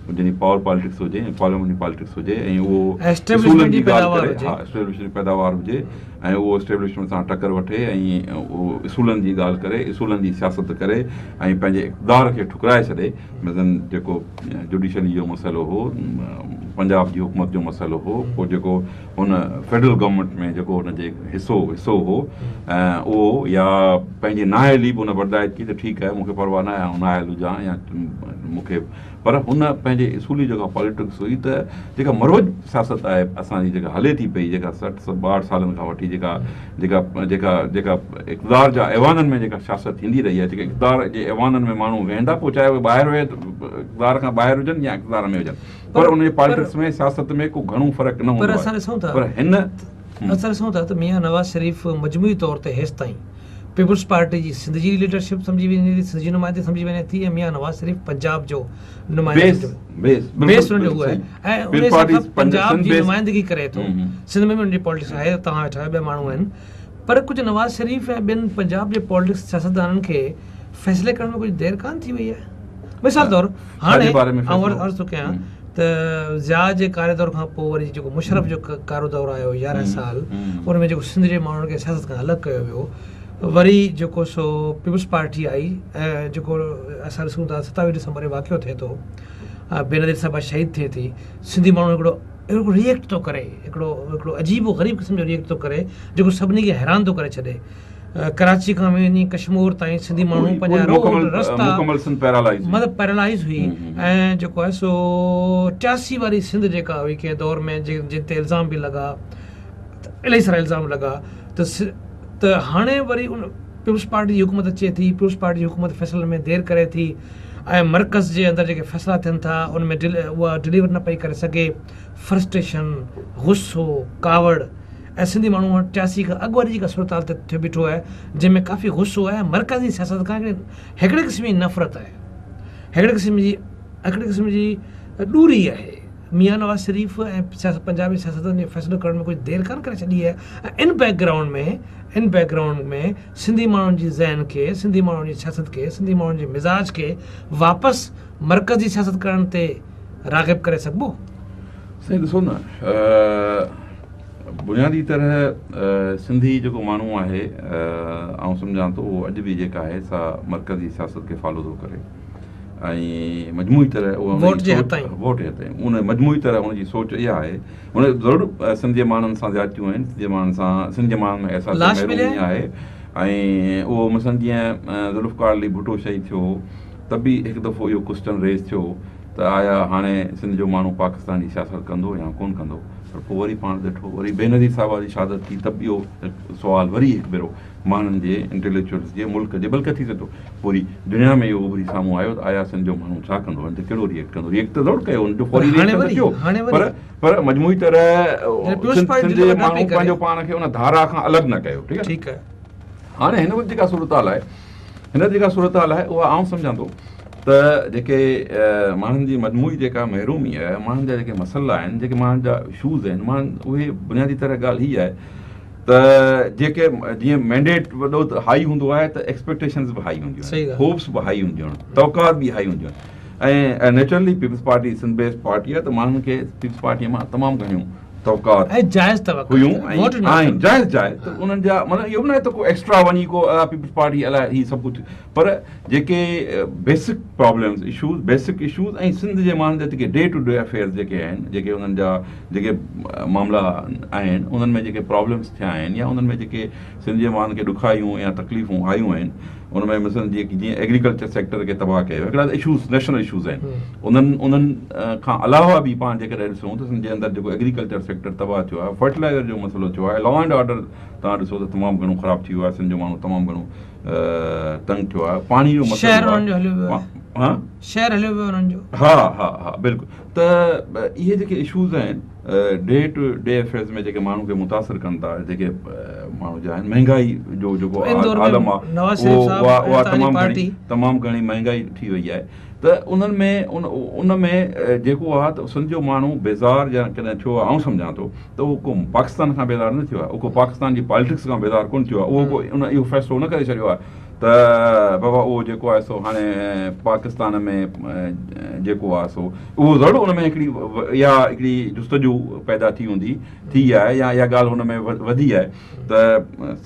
جنهن جي پاور پاليٽڪس هجي ۽ پارليامينٽري پاليٽڪس هجي ۽ اهو اصولن جي ڳالهه ڪري ها اسٽيبلشمينٽ جي پيداوار هجي ۽ اهو اسٽيبلشمينٽ سان ٽڪر وٺي ۽ اهو اصولن جي ڳالهه ڪري اصولن جي سياست ڪري ۽ پنهنجي اقتدار کي ٺڪرائي ڇڏي مثلاً جيڪو جوڊيشري جو مسئلو هو پنجاب جي حڪومت جو مسئلو هو پوء جيڪو هن فيڊرل گورنمينٽ ۾ جيڪو هن جي حصو حصو هو اهو يا پنهنجي نااهلي به هن برداشت ڪئي ته ٺيڪ آهي مون کي پرواهه ناهي آئون نااهل هجان يا مون کي پر هن پنهنجي اصولي جيڪا پاليٽڪس هئي ته جيڪا مروج سياست آهي اسان جي جيڪا هلي ٿي پئي جيڪا 60 62 سالن کان وٺي جيڪا جيڪا جيڪا جيڪا اقتدار جا ايوانن ۾ جيڪا سياست ٿيندي رهي آهي جيڪا اقتدار جي ايوانن ۾ ماڻهو ويهندا پوء چاهي اهي ٻاهر ويهي اقتدار کان ٻاهر هجن يا اقتدار ۾ هجن پر ان جي پاليٽڪس ۾ سياست ۾ ڪو گهڻو فرق نه هوندو پر اسان ڏسون ٿا پر هن اسان ڏسون ٿا ته ميان نواز شريف مجموعي طور تي هيستائين پيپلز پارٽي جي سنڌ جي ليڊرشپ سمجهي وڃي ٿي سنڌ جي نمائندگي سمجهي وڃي ٿي ۽ ميان نواز شريف پنجاب جو نمائندو بيس بيس ان جو هو آهي ۽ ان حساب سان پنجاب جي نمائندگي ڪري ٿو سنڌ ۾ به ان جي پاليٽڪس آهي توهان ويٺا آهيو ٻيا ماڻهو آهن پر ڪجهه نواز شريف ۽ ٻين پنجاب جي پاليٽڪس سياستدانن کي فيصلي ڪرڻ ۾ ڪجهه دير ڪانه ٿي وئي آهي مثال طور هاڻي آئون عرض ٿو ڪيان ته ضياء جي ڪاري دور کان پوء وري جيڪو مشرف جو ڪارو دور آيو 11 سال ان ۾ جيڪو سنڌ جي ماڻهن کي سياست کان الڳ ڪيو ويو وري جيڪو سو پيپلز پارٽي آئي ۽ جيڪو اسان ڏسون ٿا 27 ڊسمبر جو واقعو ٿئي ٿو بينظير صاحبه شهيد ٿئي ٿي سنڌي ماڻهو هڪڙو هڪڙو ريئيڪٽ ٿو ڪري، هڪڙو هڪڙو عجيب و غريب قسم جو ريئيڪٽ ٿو ڪري جيڪو سڀني کي حيران ٿو ڪري ڇڏي. ڪراچي کان وڃي ڪشمور تائين سنڌي ماڻهو پنهنجا روڊ رستا مڪمل سنڌ پيرالائز مطلب پيرالائز هئي ۽ جيڪو آهي سو 83 واري سنڌ جيڪا هئي ڪنهن دور ۾ جن تي الزام به لڳا الاهي سارا الزام لڳا ته ته هاڻي وري ان پيپلز پارٽي جي حڪومت اچي ٿي پيپلز پارٽي جي حڪومت فيصلن ۾ دير ڪري ٿي ۽ مرڪز جي اندر جيڪي فيصلا ٿين ٿا ان ۾ اها ڊليور نه پئي ڪري سگهي فرسٽريشن غصو ڪاوڙ ۽ سنڌي ماڻهو وٽ 83 کان اڳ واري جيڪا صورتحال تي ٿيو بيٺو آهي جنهن ۾ ڪافي غصو آهي مرڪزي سياست کان هڪڙي قسم جي نفرت آهي هڪڙي قسم جي هڪڙي قسم جي ڏوري آهي ميان نواز شريف ۽ سياست پنجابي سياستن جي فيصلو ڪرڻ ۾ ڪجهه دير ڪانه ڪري ڇڏي آهي ۽ ان بيڪ گرائونڊ ۾ ان بيڪ گرائونڊ ۾ سنڌي ماڻهن جي ذهن کي سنڌي ماڻهن جي سياست کي سنڌي ماڻهن جي مزاج کي واپس مرڪزي سياست ڪرڻ تي راغب ڪري سگهبو؟ سائين ڏسو نه بنيادي طرح سنڌي جيڪو ماڻهو آهي آئون سمجهان ٿو اهو اڄ به جيڪا آهي سا مرڪزي سياست کي فالو ٿو ڪري ۽ مجموعي طرح ووٽ جي حد تائين ووٽ جي حد تائين ان مجموعي طرح ان جي سوچ اها آهي هن ضرور سنڌ جي ماڻهن سان زيادتيون آهن سنڌ جي ماڻهن سان سنڌ جي ماڻهن ۾ احساس محرومي آهي ۽ اهو مثلاً جيئن ذوالفقار علي ڀٽو شهيد ٿيو هو ته به هڪ دفعو اهو ڪوسچن ريز ٿيو ته آيا هاڻي سنڌ جو ماڻهو پاڪستان جي سياست ڪندو يا ڪون ڪندو پر پوء وري پاڻ ڏٺو وري بينظير صاحبه جي شهادت ٿي ته به اهو سوال وري هڪ ڀيرو ماڻهن جي انٽيليڪچوئلز جي ملڪ جي بلڪه ٿي سگهي ٿو پوري دنيا ۾ اهو اڀري سامهون آيو ته آيا سنڌ جو ماڻهو ڇا ڪندو ان تي ڪهڙو ريئيڪٽ ڪندو ريئيڪٽ ته ضرور ڪيو ان جو فوري ريئيڪشن ته ٿيو پر پر مجموعي طرح سنڌ جي ماڻهو پنهنجو پاڻ کي ان ڌارا کان الڳ نه ڪيو ٺيڪ آهي هاڻي هن وقت جيڪا صورتحال آهي هن وقت جيڪا صورتحال آهي اها آئون سمجهان ٿو ته جيڪي ماڻهن جي مجموعي جيڪا محرومي آهي ماڻهن جا جيڪي مسئلا آهن جيڪي ماڻهن جا اشوز آهن ماڻهن اهي بنيادي طرح ڳالهه هي آهي ته جيڪي جيئن مينڊيٽ وڏو هائي هوندو آهي ته ايڪسپيڪٽيشنز به هائي هونديون آهن هوپس به هائي هونديون آهن توقعات به هائي هونديون آهن ۽ naturally Peoples Party Sindh based party آهي ته ماڻهن کي پيپلز پارٽي مان تمام گهڻيون توقعات جائز هيون ۽ آهن جائز جائز ته انهن جا مطلب اهو به ناهي ته ڪو ايڪسٽرا وڃي ڪو پيپلز پارٽي الائي هي سڀ ڪجهه پر جيڪي basic problems issues basic issues ۽ Sindh جي ماڻهن جا جيڪي ڊي ٽو ڊي افيئرز جيڪي آهن جيڪي انهن جا جيڪي معاملا آهن انهن ۾ جيڪي پرابلمس ٿيا آهن يا انهن ۾ جيڪي سنڌ جي ماڻهن کي ڏکايون يا تڪليفون آيون آهن ان ۾ مثلاً جيئن ايگريڪلچر سيڪٽر کي تباهه ڪيو هڪڙا ته اشوز نيشنل اشوز آهن انهن انهن کان علاوه به پاڻ جيڪڏهن ڏسون ته سنڌ جي اندر جيڪو ايگريڪلچر سيڪٽر تباهه ٿيو آهي فرٽيلائزر جو مسئلو ٿيو آهي لا اينڊ آرڊر توهان ڏسو ته تمام گهڻو خراب ٿي ويو آهي سنڌ جو ماڻهو تمام گهڻو تنگ ٿيو آهي پاڻي جو مسئلو آهي شهر هليو ويو انهن جو ها ها ها بلڪل ته اهي جيڪي اشوز آهن ڊي ٽو ڊي افيئرز ۾ جيڪي ماڻهو کي متاثر ڪن ٿا جيڪي ماڻهو جا آهن مهنگائي جو جيڪو عالم آهي اها تمام گهڻي تمام گهڻي مهنگائي ٿي وئي آهي ته انهن ۾ ان ۾ جيڪو آهي ته سنڌ جو ماڻهو بيزار يا ڪڏهن ٿيو آهي آئون سمجهان ٿو ته اهو ڪو پاڪستان کان بيزار نه ٿيو آهي اهو ڪو پاڪستان جي پاليٽڪس کان بيزار ڪونه ٿيو آهي اهو ڪو ان اهو فيصلو نه ڪري ڇڏيو آهي ته بابا اهو جيڪو آهي سو هاڻي پاڪستان ۾ جيڪو آهي سو اهو ضرور ان ۾ هڪڙي اها هڪڙي جستجو پيدا ٿي هوندي ٿي آهي يا اها ڳالهه هن ۾ وڌي آهي ته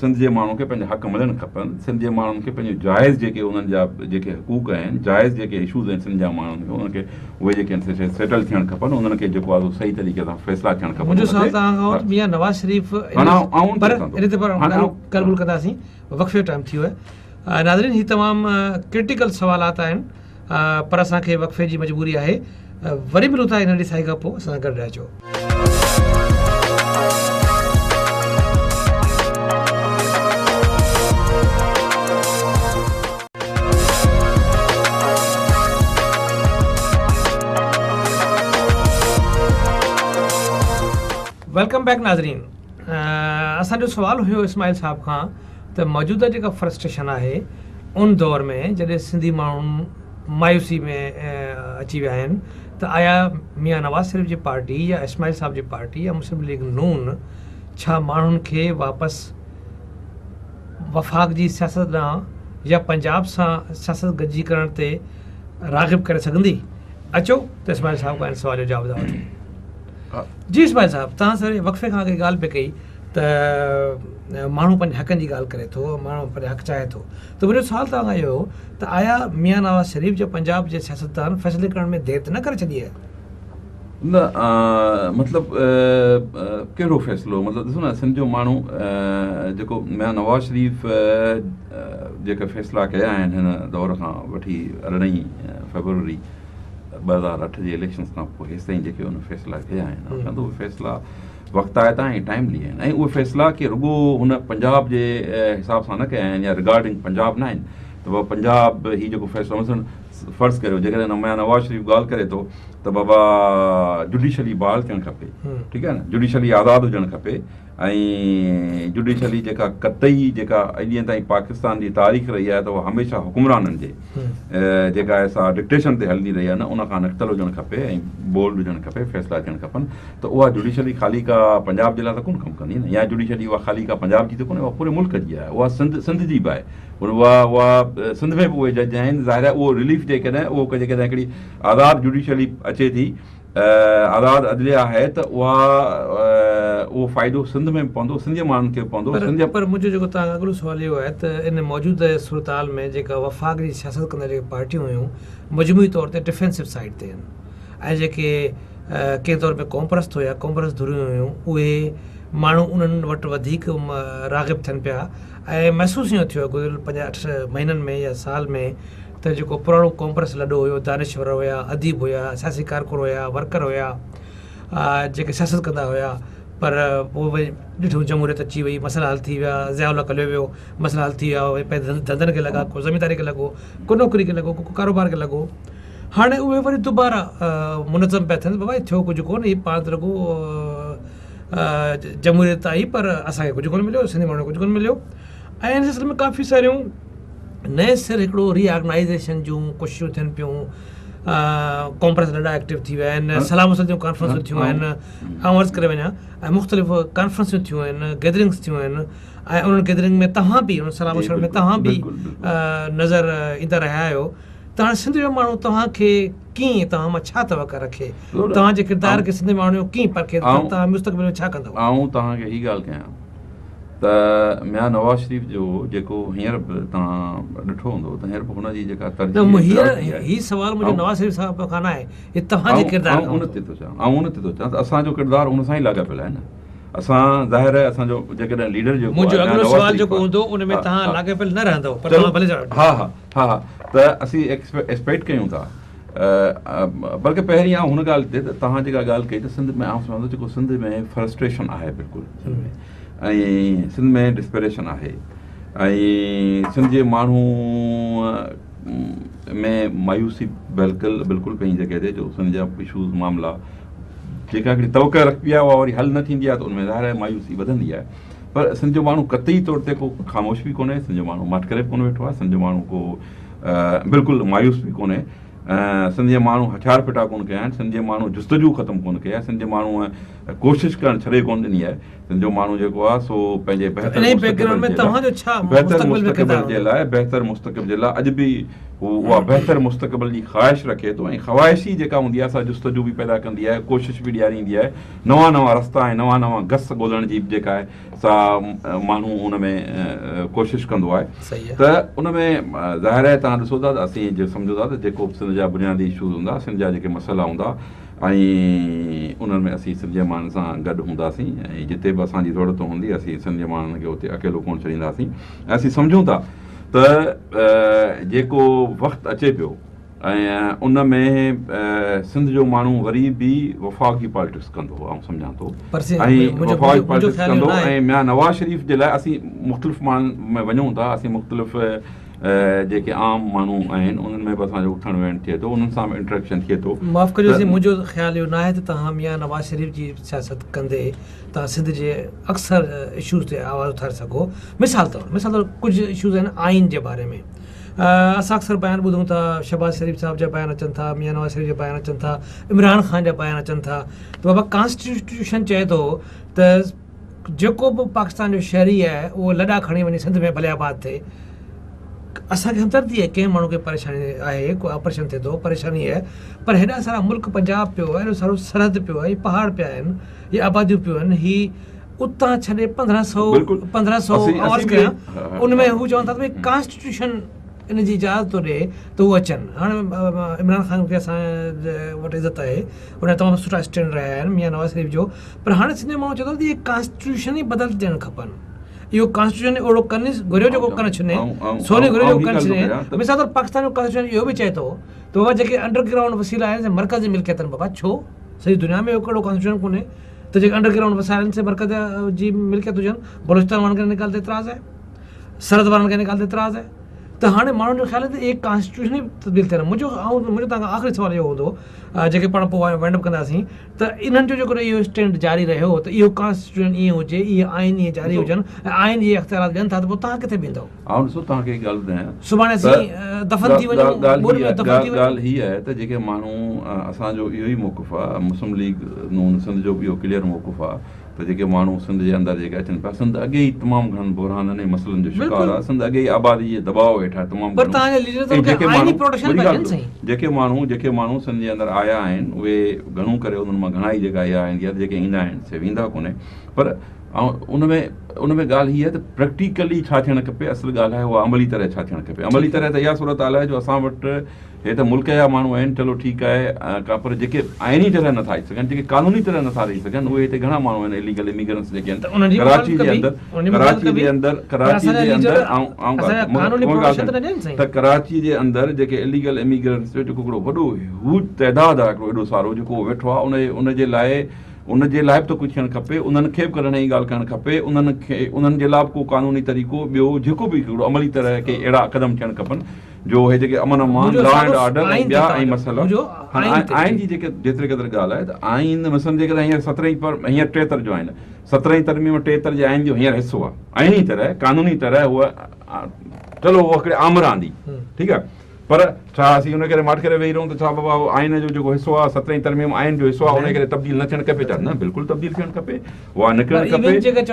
سنڌ جي ماڻهن کي پنهنجا حق ملڻ کپن سنڌ جي ماڻهن کي پنهنجو جائز جيڪي انهن جا جيڪي حقوق آهن جائز جيڪي اشوز آهن سنڌ جا ماڻهن کي انهن کي اهي جيڪي آهن سيٽل ٿيڻ کپن انهن کي جيڪو آهي سو صحيح طريقي سان فيصلا ٿيڻ کپن منهنجو سوال توهان کان هو ته ميان نواز شريف پر ان تي پر ڳالهه ٻولهه ڪنداسين وقفي جو ٽائيم ٿي ويو آهي ناظرين هي تمام ڪرٽيڪل سوالات آهن پر اسان کي وقفي جي مجبوري آهي وري ملون ٿا هن ڏسائي کان پوء اسان سان گڏ رهجو. Welcome back ناظرين اسان جو سوال هيو اسماعيل صاحب کان ته موجوده جيڪا فرسٽريشن آهي ان دور ۾ جڏهن سنڌي ماڻهو مايوسي ۾ اچي ويا آهن ته آيا ميان نواز شريف جي پارٽي يا اسماعيل صاحب جي پارٽي يا مسلم ليگ نون ڇا ماڻهن کي واپس وفاق جي سياست ڏانهن يا پنجاب سان سياست گڏجي ڪرڻ تي راغب ڪري سگهندي؟ اچو ته اسماعيل صاحب کان ان سوال جو جواب ٿا وٺون. جي اسماعيل صاحب توهان سر وقفي کان اڳ ڳالهه پئي ڪئي ته ماڻهو پنهنجي حقن جي ڳالهه ڪري ٿو ماڻهو پنهنجا حق چاهي ٿو ته منهنجو سوال توهان کان اهو هو ته آيا ميان نواز شريف جا پنجاب جي سياستدان فيصلي ڪرڻ ۾ دير ته نه ڪري ڇڏي آهي؟ نه مطلب ڪهڙو فيصلو مطلب ڏسو نه سنڌ جو ماڻهو جيڪو ميان نواز شريف جيڪا فيصلا ڪيا آهن هن دور کان وٺي 18 فيبروري 2008 جي اليڪشنز کان پوء هيستائين جيڪي ان فيصلا ڪيا آهن چوان ٿو اهي فيصلا وقتائتا ۽ ٽائملي آهن ۽ اهي فيصلا ڪي رڳو هن پنجاب جي حساب سان نه ڪيا آهن يا رگارڊنگ پنجاب نه آهن ته پنجاب هي جيڪو فيصلو مثلاً فرض ڪريو جيڪڏهن ميان نواز شريف ڳالهه ڪري ٿو ته بابا جڊيشلي بحال ٿيڻ کپي ٺيڪ آهي نه جڊيشلي آزاد هجڻ کپي ۽ جڊيشلي جيڪا قطعي جيڪا اڄ ڏينهن تائين پاڪستان جي تاريخ رهي آهي ته اها هميشه حڪمرانن جي جيڪا آهي سا ڊڪٽيشن تي هلندي رهي آهي نه ان کان نڪتل هجڻ کپي ۽ بولڊ هجڻ کپي فيصلا ٿيڻ کپن ته اها جڊيشلي خالي ڪا پنجاب جي لاء ته ڪونه ڪم ڪندي نه يا جڊيشلي اها خالي ڪا پنجاب جي ته ڪونهي اها پوري ملڪ جي آهي اها سنڌ سنڌ جي به آهي اها اها سنڌ ۾ به اهي جج آهن ظاهر آهي اهو رليف جيڪڏهن اهو جيڪڏهن هڪڙي آزاد جڊيشلي اچي ٿي آزاد عدليه آهي ته اها اهو فائدو سنڌ ۾ به پوندو سنڌ جي ماڻهن کي به پوندو سنڌ پر منهنجو جيڪو توهان کان اڳلو سوال اهو آهي ته ان موجوده صورتحال ۾ جيڪا وفاق جي سياست ڪندڙ جيڪي پارٽيون هيون مجموعي طور تي ڊفينسو سائيڊ تي آهن ۽ جيڪي ڪنهن طور ۾ قومپرست هيا قومپرست ڌريون هيون اهي ماڻهو انهن وٽ وڌيڪ راغب ٿين پيا ۽ محسوس اهو ٿيو گذريل 5 8 مهينن ۾ يا سال ۾ ته جيڪو پراڻو قومپرست لڏو هيو، دانشور هيا، اديب هيا، سياسي ڪارڪن هيا، ورڪر هيا، جيڪي سياست ڪندا هيا پر پوء وري ڏٺو جمهوريت اچي وئي، مسئلا حل ٿي ويا، ضياء الحق هليو ويو، مسئلا حل ٿي ويا، وري پنهنجي ڌنڌن کي لڳا، ڪو زمينداري کي لڳو، ڪو نوڪري کي لڳو، ڪو ڪاروبار کي لڳو. هاڻي اهي وري دوباره منظم پيا ٿين، بابا هي ٿيو ڪجهه ڪونه، هي پاڻ ته رڳو جمهوريت آئي پر اسان کي ڪجهه ڪونه مليو، سنڌي ماڻهن کي ڪجهه ڪونه مليو ۽ ان سلسلي ۾ ڪافي ساريون نئين سر هڪڙو ري آرگنائيزيشن جون ڪوششون ٿين پيون، قومپرست لڏا ايڪٽو ٿي ويا آهن، صلاح مشورت جون ڪانفرنسون ٿيون آهن، آئون عرض ڪري وڃان ۽ مختلف ڪانفرنسون ٿيون آهن، گيدرنگس ٿيون آهن ۽ انهن گيدرنگ ۾ توهان به انهن صلاح مشورن ۾ توهان به نظر ايندا رهيا آهيو ته هاڻي سنڌ جو ماڻهو توهان کي ڪيئن توهان مان ڇا توقع رکي، توهان جي ڪردار کي سنڌ ماڻهو ڪيئن پرکي ته توهان مستقبل ۾ ڇا ڪندؤ؟ آئون توهان کي هي ڳالهه ڪيان ته ميان نواز شريف جو جيڪو هينئر به توهان ڏٺو هوندو ته هينئر به هن جي جيڪا ترجيح نه هي سوال منهنجو نواز شريف صاحب کان نه آهي هي توهان جي ڪردار کان آئون ان تي ٿو چوان آئون ان تي ٿو چوان ته اسان جو ڪردار ان سان ئي لاڳاپيل آهي نه اسان ظاهر آهي اسان جو جيڪڏهن ليڊر جيڪو منهنجو اڳلو سوال جيڪو هوندو ان ۾ توهان لاڳاپيل نه رهندو پر توهان ڀلي جواب ها ها ها ها ته اسين ايڪسپيڪٽ ڪيون ٿا بلڪه پهرين آئون هن ڳالهه تي ته توهان جيڪا ڳالهه ڪئي ته سنڌ ۾ آئون سمجهان ٿو جيڪو سنڌ ۾ فرسٽريشن آهي بلڪل سنڌ ۾ ۽ سنڌ ۾ ڊسپريشن آهي ۽ سنڌ جي ماڻهو ۾ مايوسي بلڪل بلڪل پنهنجي جڳهه تي جو سنڌ جا اشوز معاملا جيڪا هڪڙي توقع رکبي آهي اها وري حل نه ٿيندي آهي ته ان ۾ ظاهر آهي مايوسي وڌندي آهي پر سنڌ جو ماڻهو قطعي طور تي ڪو خاموش به ڪونهي سنڌ جو ماڻهو ماٺ ڪري به ڪونه ويٺو آهي سنڌ جو ماڻهو ڪو بلڪل مايوس به ڪونهي. سنڌ جي ماڻهو هٿيار ڦٽا ڪونه ڪيا آهن، سنڌ جي ماڻهو جستجو ختم ڪونه ڪئي آهي، سنڌ جي ماڻهوء ڪوشش ڪرڻ ڇڏي ڪونه ڏني آهي. سنڌ جو ماڻهو جيڪو آهي سو پنهنجي بهتر مستقبل جي لاء بهتر مستقبل جي لاء اڄ به هو اها بهتر مستقبل جي خواهش رکي ٿو ۽ خواهش ئي جيڪا هوندي آهي سا جستجو به پيدا ڪندي آهي، ڪوشش به ڏياريندي آهي، نوان نوان رستا ۽ نوان نوان گس ڳولڻ جي به جيڪا آهي سا ماڻهو ان ۾ ڪوشش ڪندو آهي ته ان ۾ ظاهر آهي توهان ڏسو ٿا ته اسين جي سمجهون ٿا ته جيڪو به سنڌ جا بنيادي اشوز هوندا سنڌ جا جيڪي مسئلا هوندا ۽ انهن ۾ اسين سنڌ جي ماڻهن سان گڏ هونداسين ۽ جتي به اسان جي ضرورت هوندي اسين سنڌ جي ماڻهن کي اتي اڪيلو ڪونه ڇڏينداسين ۽ اسين سمجهون ٿا ته جيڪو وقت اچي پيو ۽ ان ۾ سنڌ جو ماڻهو وري به وفاقي پالٽڪس ڪندو آئون سمجهان ٿو ۽ وفاقي پالٽڪس ڪندو ۽ ميان نواز شريف جي لاء اسين مختلف ماڻهن ۾ وڃون ٿا اسين مختلف جيڪي عام ماڻهو آهن انهن ۾ به اسان جو اٿڻ ويهڻ ٿئي ٿو انهن سان به انٽريڪشن ٿئي ٿو. معاف ڪجو سائين منهنجو خيال اهو ناهي ته توهان ميان نواز شريف جي سياست ڪندي توهان سنڌ جي اڪثر اشوز تي آواز اٿاري سگهو مثال طور مثال طور ڪجهه اشوز آهن آئين جي باري ۾ اسان اڪثر بيان ٻڌون ٿا شهباز شريف صاحب جا بيان اچن ٿا ميان نواز شريف جا بيان اچن ٿا عمران خان جا بيان اچن ٿا ته بابا ڪانسٽيٽيوشن چئي ٿو ته جيڪو به پاڪستان جو شهري آهي اهو لڏا کڻي وڃي سنڌ ۾ ڀلي آباد ٿئي اسان کي همدردي آهي ڪنهن ماڻهو کي پريشاني آهي ڪو آپريشن ٿئي ٿو پريشاني آهي پر هيڏا سارا ملڪ پنجاب پيو آهي هيڏو سارو سرحد پيو آهي پهاڙ پيا آهن هي آباديون پيون آهن هي اتان ڇڏي 1500 1500 عرض ڪيان ان ۾ هو چون ٿا ته ڪانسٽيٽيوشن ان جي اجازت ٿو ڏئي ته هو اچن. هاڻ عمران خان کي اسان وٽ عزت آهي، ان جا تمام سٺا اسٽينڊ رهيا آهن ميان نواز شريف جو، پر هاڻي سنڌ جو ماڻهو چئي ٿو ته اهي ڪانسٽيٽيوشن ئي بدلجڻ کپن. اهو ڪانسٽيٽيوشن اهڙو ڪن گهريو جيڪو ڪن ڇني، سو نه گهريو جيڪو ڪن ڇني. مثال طور پاڪستان جو ڪانسٽيٽيوشن اهو به چئي ٿو ته بابا جيڪي انڊر گرائونڊ وسيلا آهن سي مرڪز جي ملڪيت آهن. بابا ڇو؟ سڄي دنيا ۾ اهڙو ڪهڙو ڪانسٽيٽيوشن ڪونهي ته جيڪي انڊر گرائونڊ وسائل آهن سي مرڪز جي ملڪيت هجن. بلوچستان وارن کي ان ڳالهه تي اعتراض آهي، سرحد وارن کي ان ڳالهه تي اعتراض آهي ته هاڻي ماڻهن جو خيال آهي ته اهي ڪانسٽيٽيوشن ئي تبديل ٿين. منهنجو آئون منهنجو توهان کان آخري سوال اهو هوندو جيڪي پاڻ پوء وائنڊ اپ ڪنداسين ته انهن جو جيڪڏهن اهو اسٽينڊ جاري رهيو ته اهو ڪانسٽيٽيوشن ائين هجي، اهي آئين ائين جاري هجن ۽ آئين اهي اختيارات ڏين ٿا ته پوء توهان ڪٿي بيهندؤ؟ آئون ڏسو توهان کي هڪ ڳالهه ٻڌايان سڀاڻي اسين دفن ٿي وڃون، ٻوڏ ۾ دفن ٿي وڃون. ڳالهه هيء آهي ته جيڪي ماڻهو اسان جو اهو ئي موقف آهي، مسلم ليگ نون سنڌ جو به اهو ڪليئر موقف آهي ته جيڪي ماڻهو سنڌ جي اندر جيڪي اچن پيا، سنڌ اڳي ئي تمام گهڻن بحرانن ۽ مسئلن جو شڪار آهي، سنڌ اڳي ئي آبادي جي دٻاء هيٺ آهي تمام گهڻو ۽ جيڪي ماڻهو جيڪي ماڻهو جيڪي ماڻهو سنڌ جي اندر آيا آهن اهي گهڻو ڪري انهن مان گهڻا ئي جيڪا اها آهن يا جيڪي ايندا آهن سي ويندا ڪونهي پر ان ۾ ان ۾ ڳالهه هي آهي ته پريڪٽيڪلي ڇا ٿيڻ کپي اصل ڳالهه آهي اها عملي طرح ڇا ٿيڻ کپي عملي طرح ته اها صورت حال آهي جو اسان وٽ هي ته ملڪ جا ماڻهو آهن چلو ٺيڪ آهي ڪا پر جيڪي آئيني طرح نٿا اچي سگهن جيڪي قانوني طرح نٿا رهي سگهن اهي هتي گهڻا ماڻهو آهن اليگل اميگرنٽس جيڪي آهن ڪراچي جي اندر ڪراچي جي اندر ڪراچي جي اندر ته ڪراچي جي اندر جيڪي اليگل اميگرنٽس جو جيڪو هڪڙو وڏو هيوج تعداد آهي هڪڙو ايڏو سارو جيڪو ويٺو آهي ان ان جي لاء ان جي لاء به ته ڪجهه ٿيڻ کپي انهن کي به ڪڏهن هي ڳالهه ڪرڻ کپي انهن کي انهن جي لاء به ڪو قانوني طريقو ٻيو جيڪو به هڪڙو عملي طرح ڪي اهڙا قدم ٿيڻ کپن جو اهي جيڪي امن امان، لا اينڊ آرڊر ۽ ٻيا ۽ مسئلا آئين جي جيڪي جيتري قدر ڳالهه آهي ته آئين مثلاً جيڪڏهن هينئر سترهين پر هينئر ٽيهتر جو آئين سترهين ترميم ٽيهتر جي آئين جو هينئر حصو آهي آئيني طرح قانوني طرح هوء چلو هوء هڪڙي آمر آندي ٺيڪ آهي پر ڇا اسين ان ڪري ماٺ ڪري ويهي رهون ته ڇا بابا آئين جو جيڪو حصو آهي سترهين ترميم آئين جو حصو آهي ان ڪري تبديل نه ٿيڻ کپي ڇا نه بلڪل تبديل ٿيڻ کپي اها نڪرڻ کپي.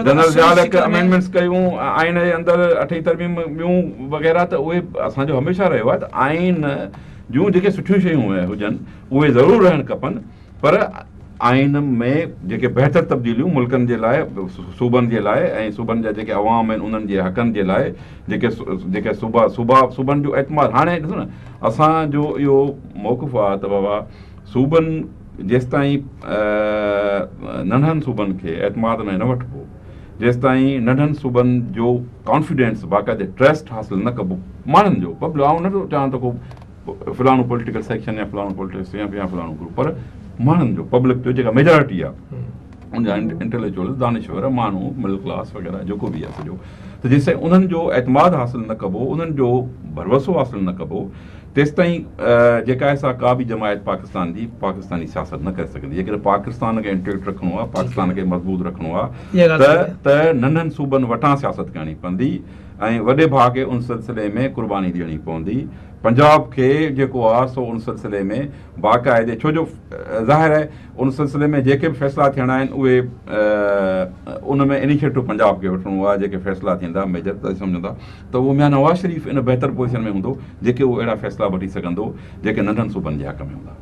جنرل ضياء الحق امينڊمينٽس ڪيون آئين جي اندر اٺين ترميم ٻيون وغيره ته اهي اسان جو هميشه رهيو آهي ته آئين جون جيڪي سٺيون شيون هجن اهي ضرور رهڻ کپن پر آئين ۾ جيڪي بهتر تبديليون ملڪن جي لاء صوبن جي لاء ۽ صوبن جا جيڪي عوام آهن انهن جي حقن جي لاء جيڪي جيڪي صوبا صوبا صوبن جو اعتماد هاڻي ڏسو نه اسان جو اهو موقف آهي ته بابا صوبن جيستائين ننڍن صوبن کي اعتماد ۾ نه وٺبو، جيستائين ننڍن صوبن جو ڪانفيڊنس باقاعدي ٽرسٽ حاصل نه ڪبو ماڻهن جو پبلڪ آئون نه ٿو چاهان ته ڪو فلاڻو پوليٽيڪل سيڪشن يا فلاڻو پوليٽيڪل سيڪشن يا فلاڻو گروپ پر ماڻهن جو پبلڪ جو جيڪا ميجارٽي آهي ان جا انٽيليڪچوئل دانشور ماڻهو مڊل ڪلاس وغيره جيڪو به آهي سڄو ته جيستائين انهن جو اعتماد حاصل نه ڪبو انهن جو ڀروسو حاصل نه ڪبو تيستائين جيڪا آهي سا ڪا به جماعت پاڪستان جي پاڪستاني سياست نه ڪري سگهندي. جيڪڏهن پاڪستان کي انٽيڪٽ رکڻو آهي، پاڪستان کي مضبوط رکڻو آهي ته ته ننڍن صوبن وٽان سياست ڪرڻي پوندي ۽ وڏي ڀاء کي ان سلسلي ۾ قرباني ڏيڻي پوندي. پنجاب کي جيڪو آهي سو ان سلسلي ۾ باقاعدي ڇو جو ظاهر آهي ان سلسلي ۾ جيڪي به فيصلا ٿيڻا آهن اهي ان ۾ انيشيٽو پنجاب کي وٺڻو آهي جيڪي فيصلا ٿيندا ميجر ته سمجهون ٿا ته اهو ميان نواز شريف ان بهتر پوزيشن ۾ هوندو جيڪي اهو اهڙا فيصلا وٺي سگهندو جيڪي ننڍن صوبن جي حق ۾ هوندا.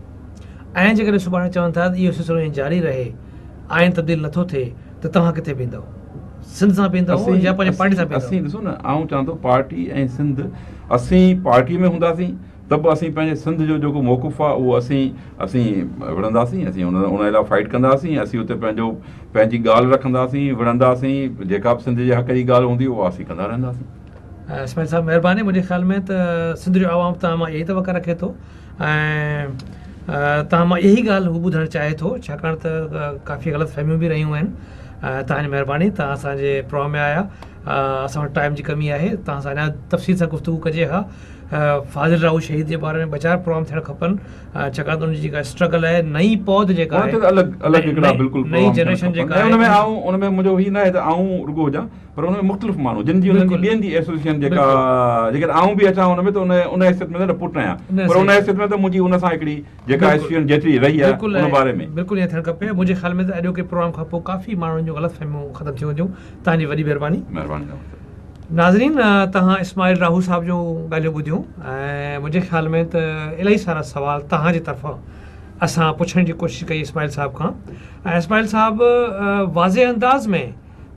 ۽ جيڪڏهن سڀاڻي چون ٿا ته اهو سلسلو ائين جاري رهي، آئين تبديل نٿو ٿئي ته توهان ڪٿي بيهندؤ؟ سنڌ سان بيهندؤ يا پنهنجي پارٽي سان بيهندؤ؟ اسين ڏسو نه آئون چوان ٿو پارٽي ۽ سنڌ اسين پارٽي ۾ هونداسين ته به اسين پنهنجي سنڌ جو جيڪو موقف آهي اهو اسين اسين وڙهنداسين اسين ان ان لاء فائيٽ ڪنداسين اسين اتي پنهنجو پنهنجي ڳالهه رکنداسين وڙهنداسين جيڪا به سنڌ جي حق جي ڳالهه هوندي اها اسين ڪندا رهنداسين. اسماعيل صاحب مهرباني منهنجي خيال ۾ ته سنڌ جو عوام توهان مان اهي توقع رکي ٿو ۽ توهان مان اهي ڳالهه هو ٻڌڻ چاهي ٿو ڇاڪاڻ ته ڪافي غلط فهميون به رهيون آهن توهان جي مهرباني توهان اسان جي پروگرام ۾ آيا اسان وٽ ٽائيم جي ڪمي آهي توهان سان اڃا تفصيل سان گفتگو ڪجي ها فاضل راهو شهيد جي باري ۾ ٻه چار پروگرام ٿيڻ کپن ڇاڪاڻ ته ان جي جيڪا اسٽرگل آهي نئين پود جيڪا آهي الڳ الڳ هڪڙا بلڪل نئين جنريشن جيڪا آهي ان ۾ آئون ان ۾ منهنجو هي نه آهي ته آئون رڳو هجان پر ان ۾ مختلف ماڻهو جن جي انهن جي ٻين جي ايسوسيئيشن جيڪا جيڪڏهن آئون به اچان ان ۾ ته ان ان حيثيت ۾ ته پٽ آهيان پر ان حيثيت ۾ ته منهنجي ان سان هڪڙي جيڪا ايسوسيئيشن جيتري رهي آهي ان باري ۾ بلڪل ائين ٿيڻ کپي منهنجي خيال ۾ ته اڄوڪي پروگرام کان پوء ڪافي ماڻهن جون غلط فهميون ختم ٿي وينديون توهان جي وڏي مهرباني. مهرباني توهان. ناظرين توهان اسماعيل راهو صاحب جون ڳالهيون ٻڌيون ۽ منهنجي خيال ۾ ته الاهي سارا سوال توهان جي طرفان اسان پڇڻ جي ڪوشش ڪئي اسماعيل صاحب کان ۽ اسماعيل صاحب واضح انداز ۾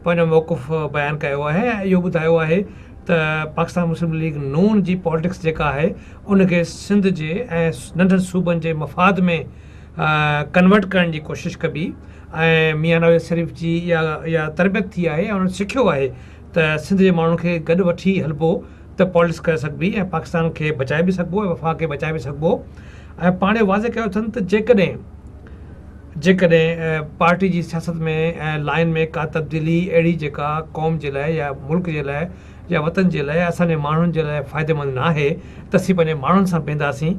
پنهنجو موقف بيان ڪيو آهي ۽ اهو ٻڌايو آهي ته پاڪستان مسلم ليگ نون جي پالٽڪس جيڪا آهي ان کي سنڌ جي ۽ ننڍن صوبن جي مفاد ۾ ڪنورٽ ڪرڻ جي ڪوشش ڪبي ۽ ميان نواز شريف جي اها اها تربيت ٿي آهي ۽ انهن سکيو آهي ته سنڌ جي ماڻهن کي گڏ وٺي هلبو ته پالٽڪس ڪري سگهبي ۽ پاڪستان کي بچائي به سگهبو ۽ وفاق کي بچائي به سگهبو ۽ پاڻ اهو واضح ڪيو اٿن ته جيڪڏهن جيڪڏهن پارٽي جي سياست ۾ ۽ لائين ۾ ڪا تبديلي اهڙي جيڪا قوم جي لاء يا ملڪ جي لاء يا وطن جي لاء يا اسان جي ماڻهن جي لاء فائديمند ناهي ته اسين پنهنجي ماڻهن سان بيهنداسين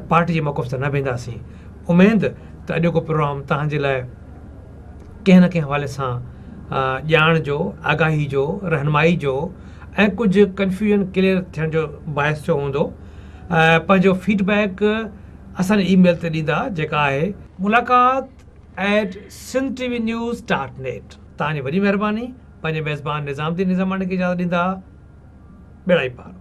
۽ پارٽي جي موقف سان نه بيهنداسين. اميد ته اڄوڪو پروگرام توهان جي لاء ڪنهن نه ڪنهن حوالي سان ڄاڻ جو، آگاهي جو، رهنمائي جو ۽ ڪجهه ڪنفيوژن ڪليئر ٿيڻ جو باعث ٿيو هوندو. پنهنجو فيڊ بيڪ اسان جي اي ميل تي ڏيندا جيڪا آهي. ملاقات at Sindh T V news dot net توهان جي وڏي مهرباني پنهنجي ميزبان نظام الدين نظاماڻي کي اجازت ڏيندا ٻيڙا ئي پار.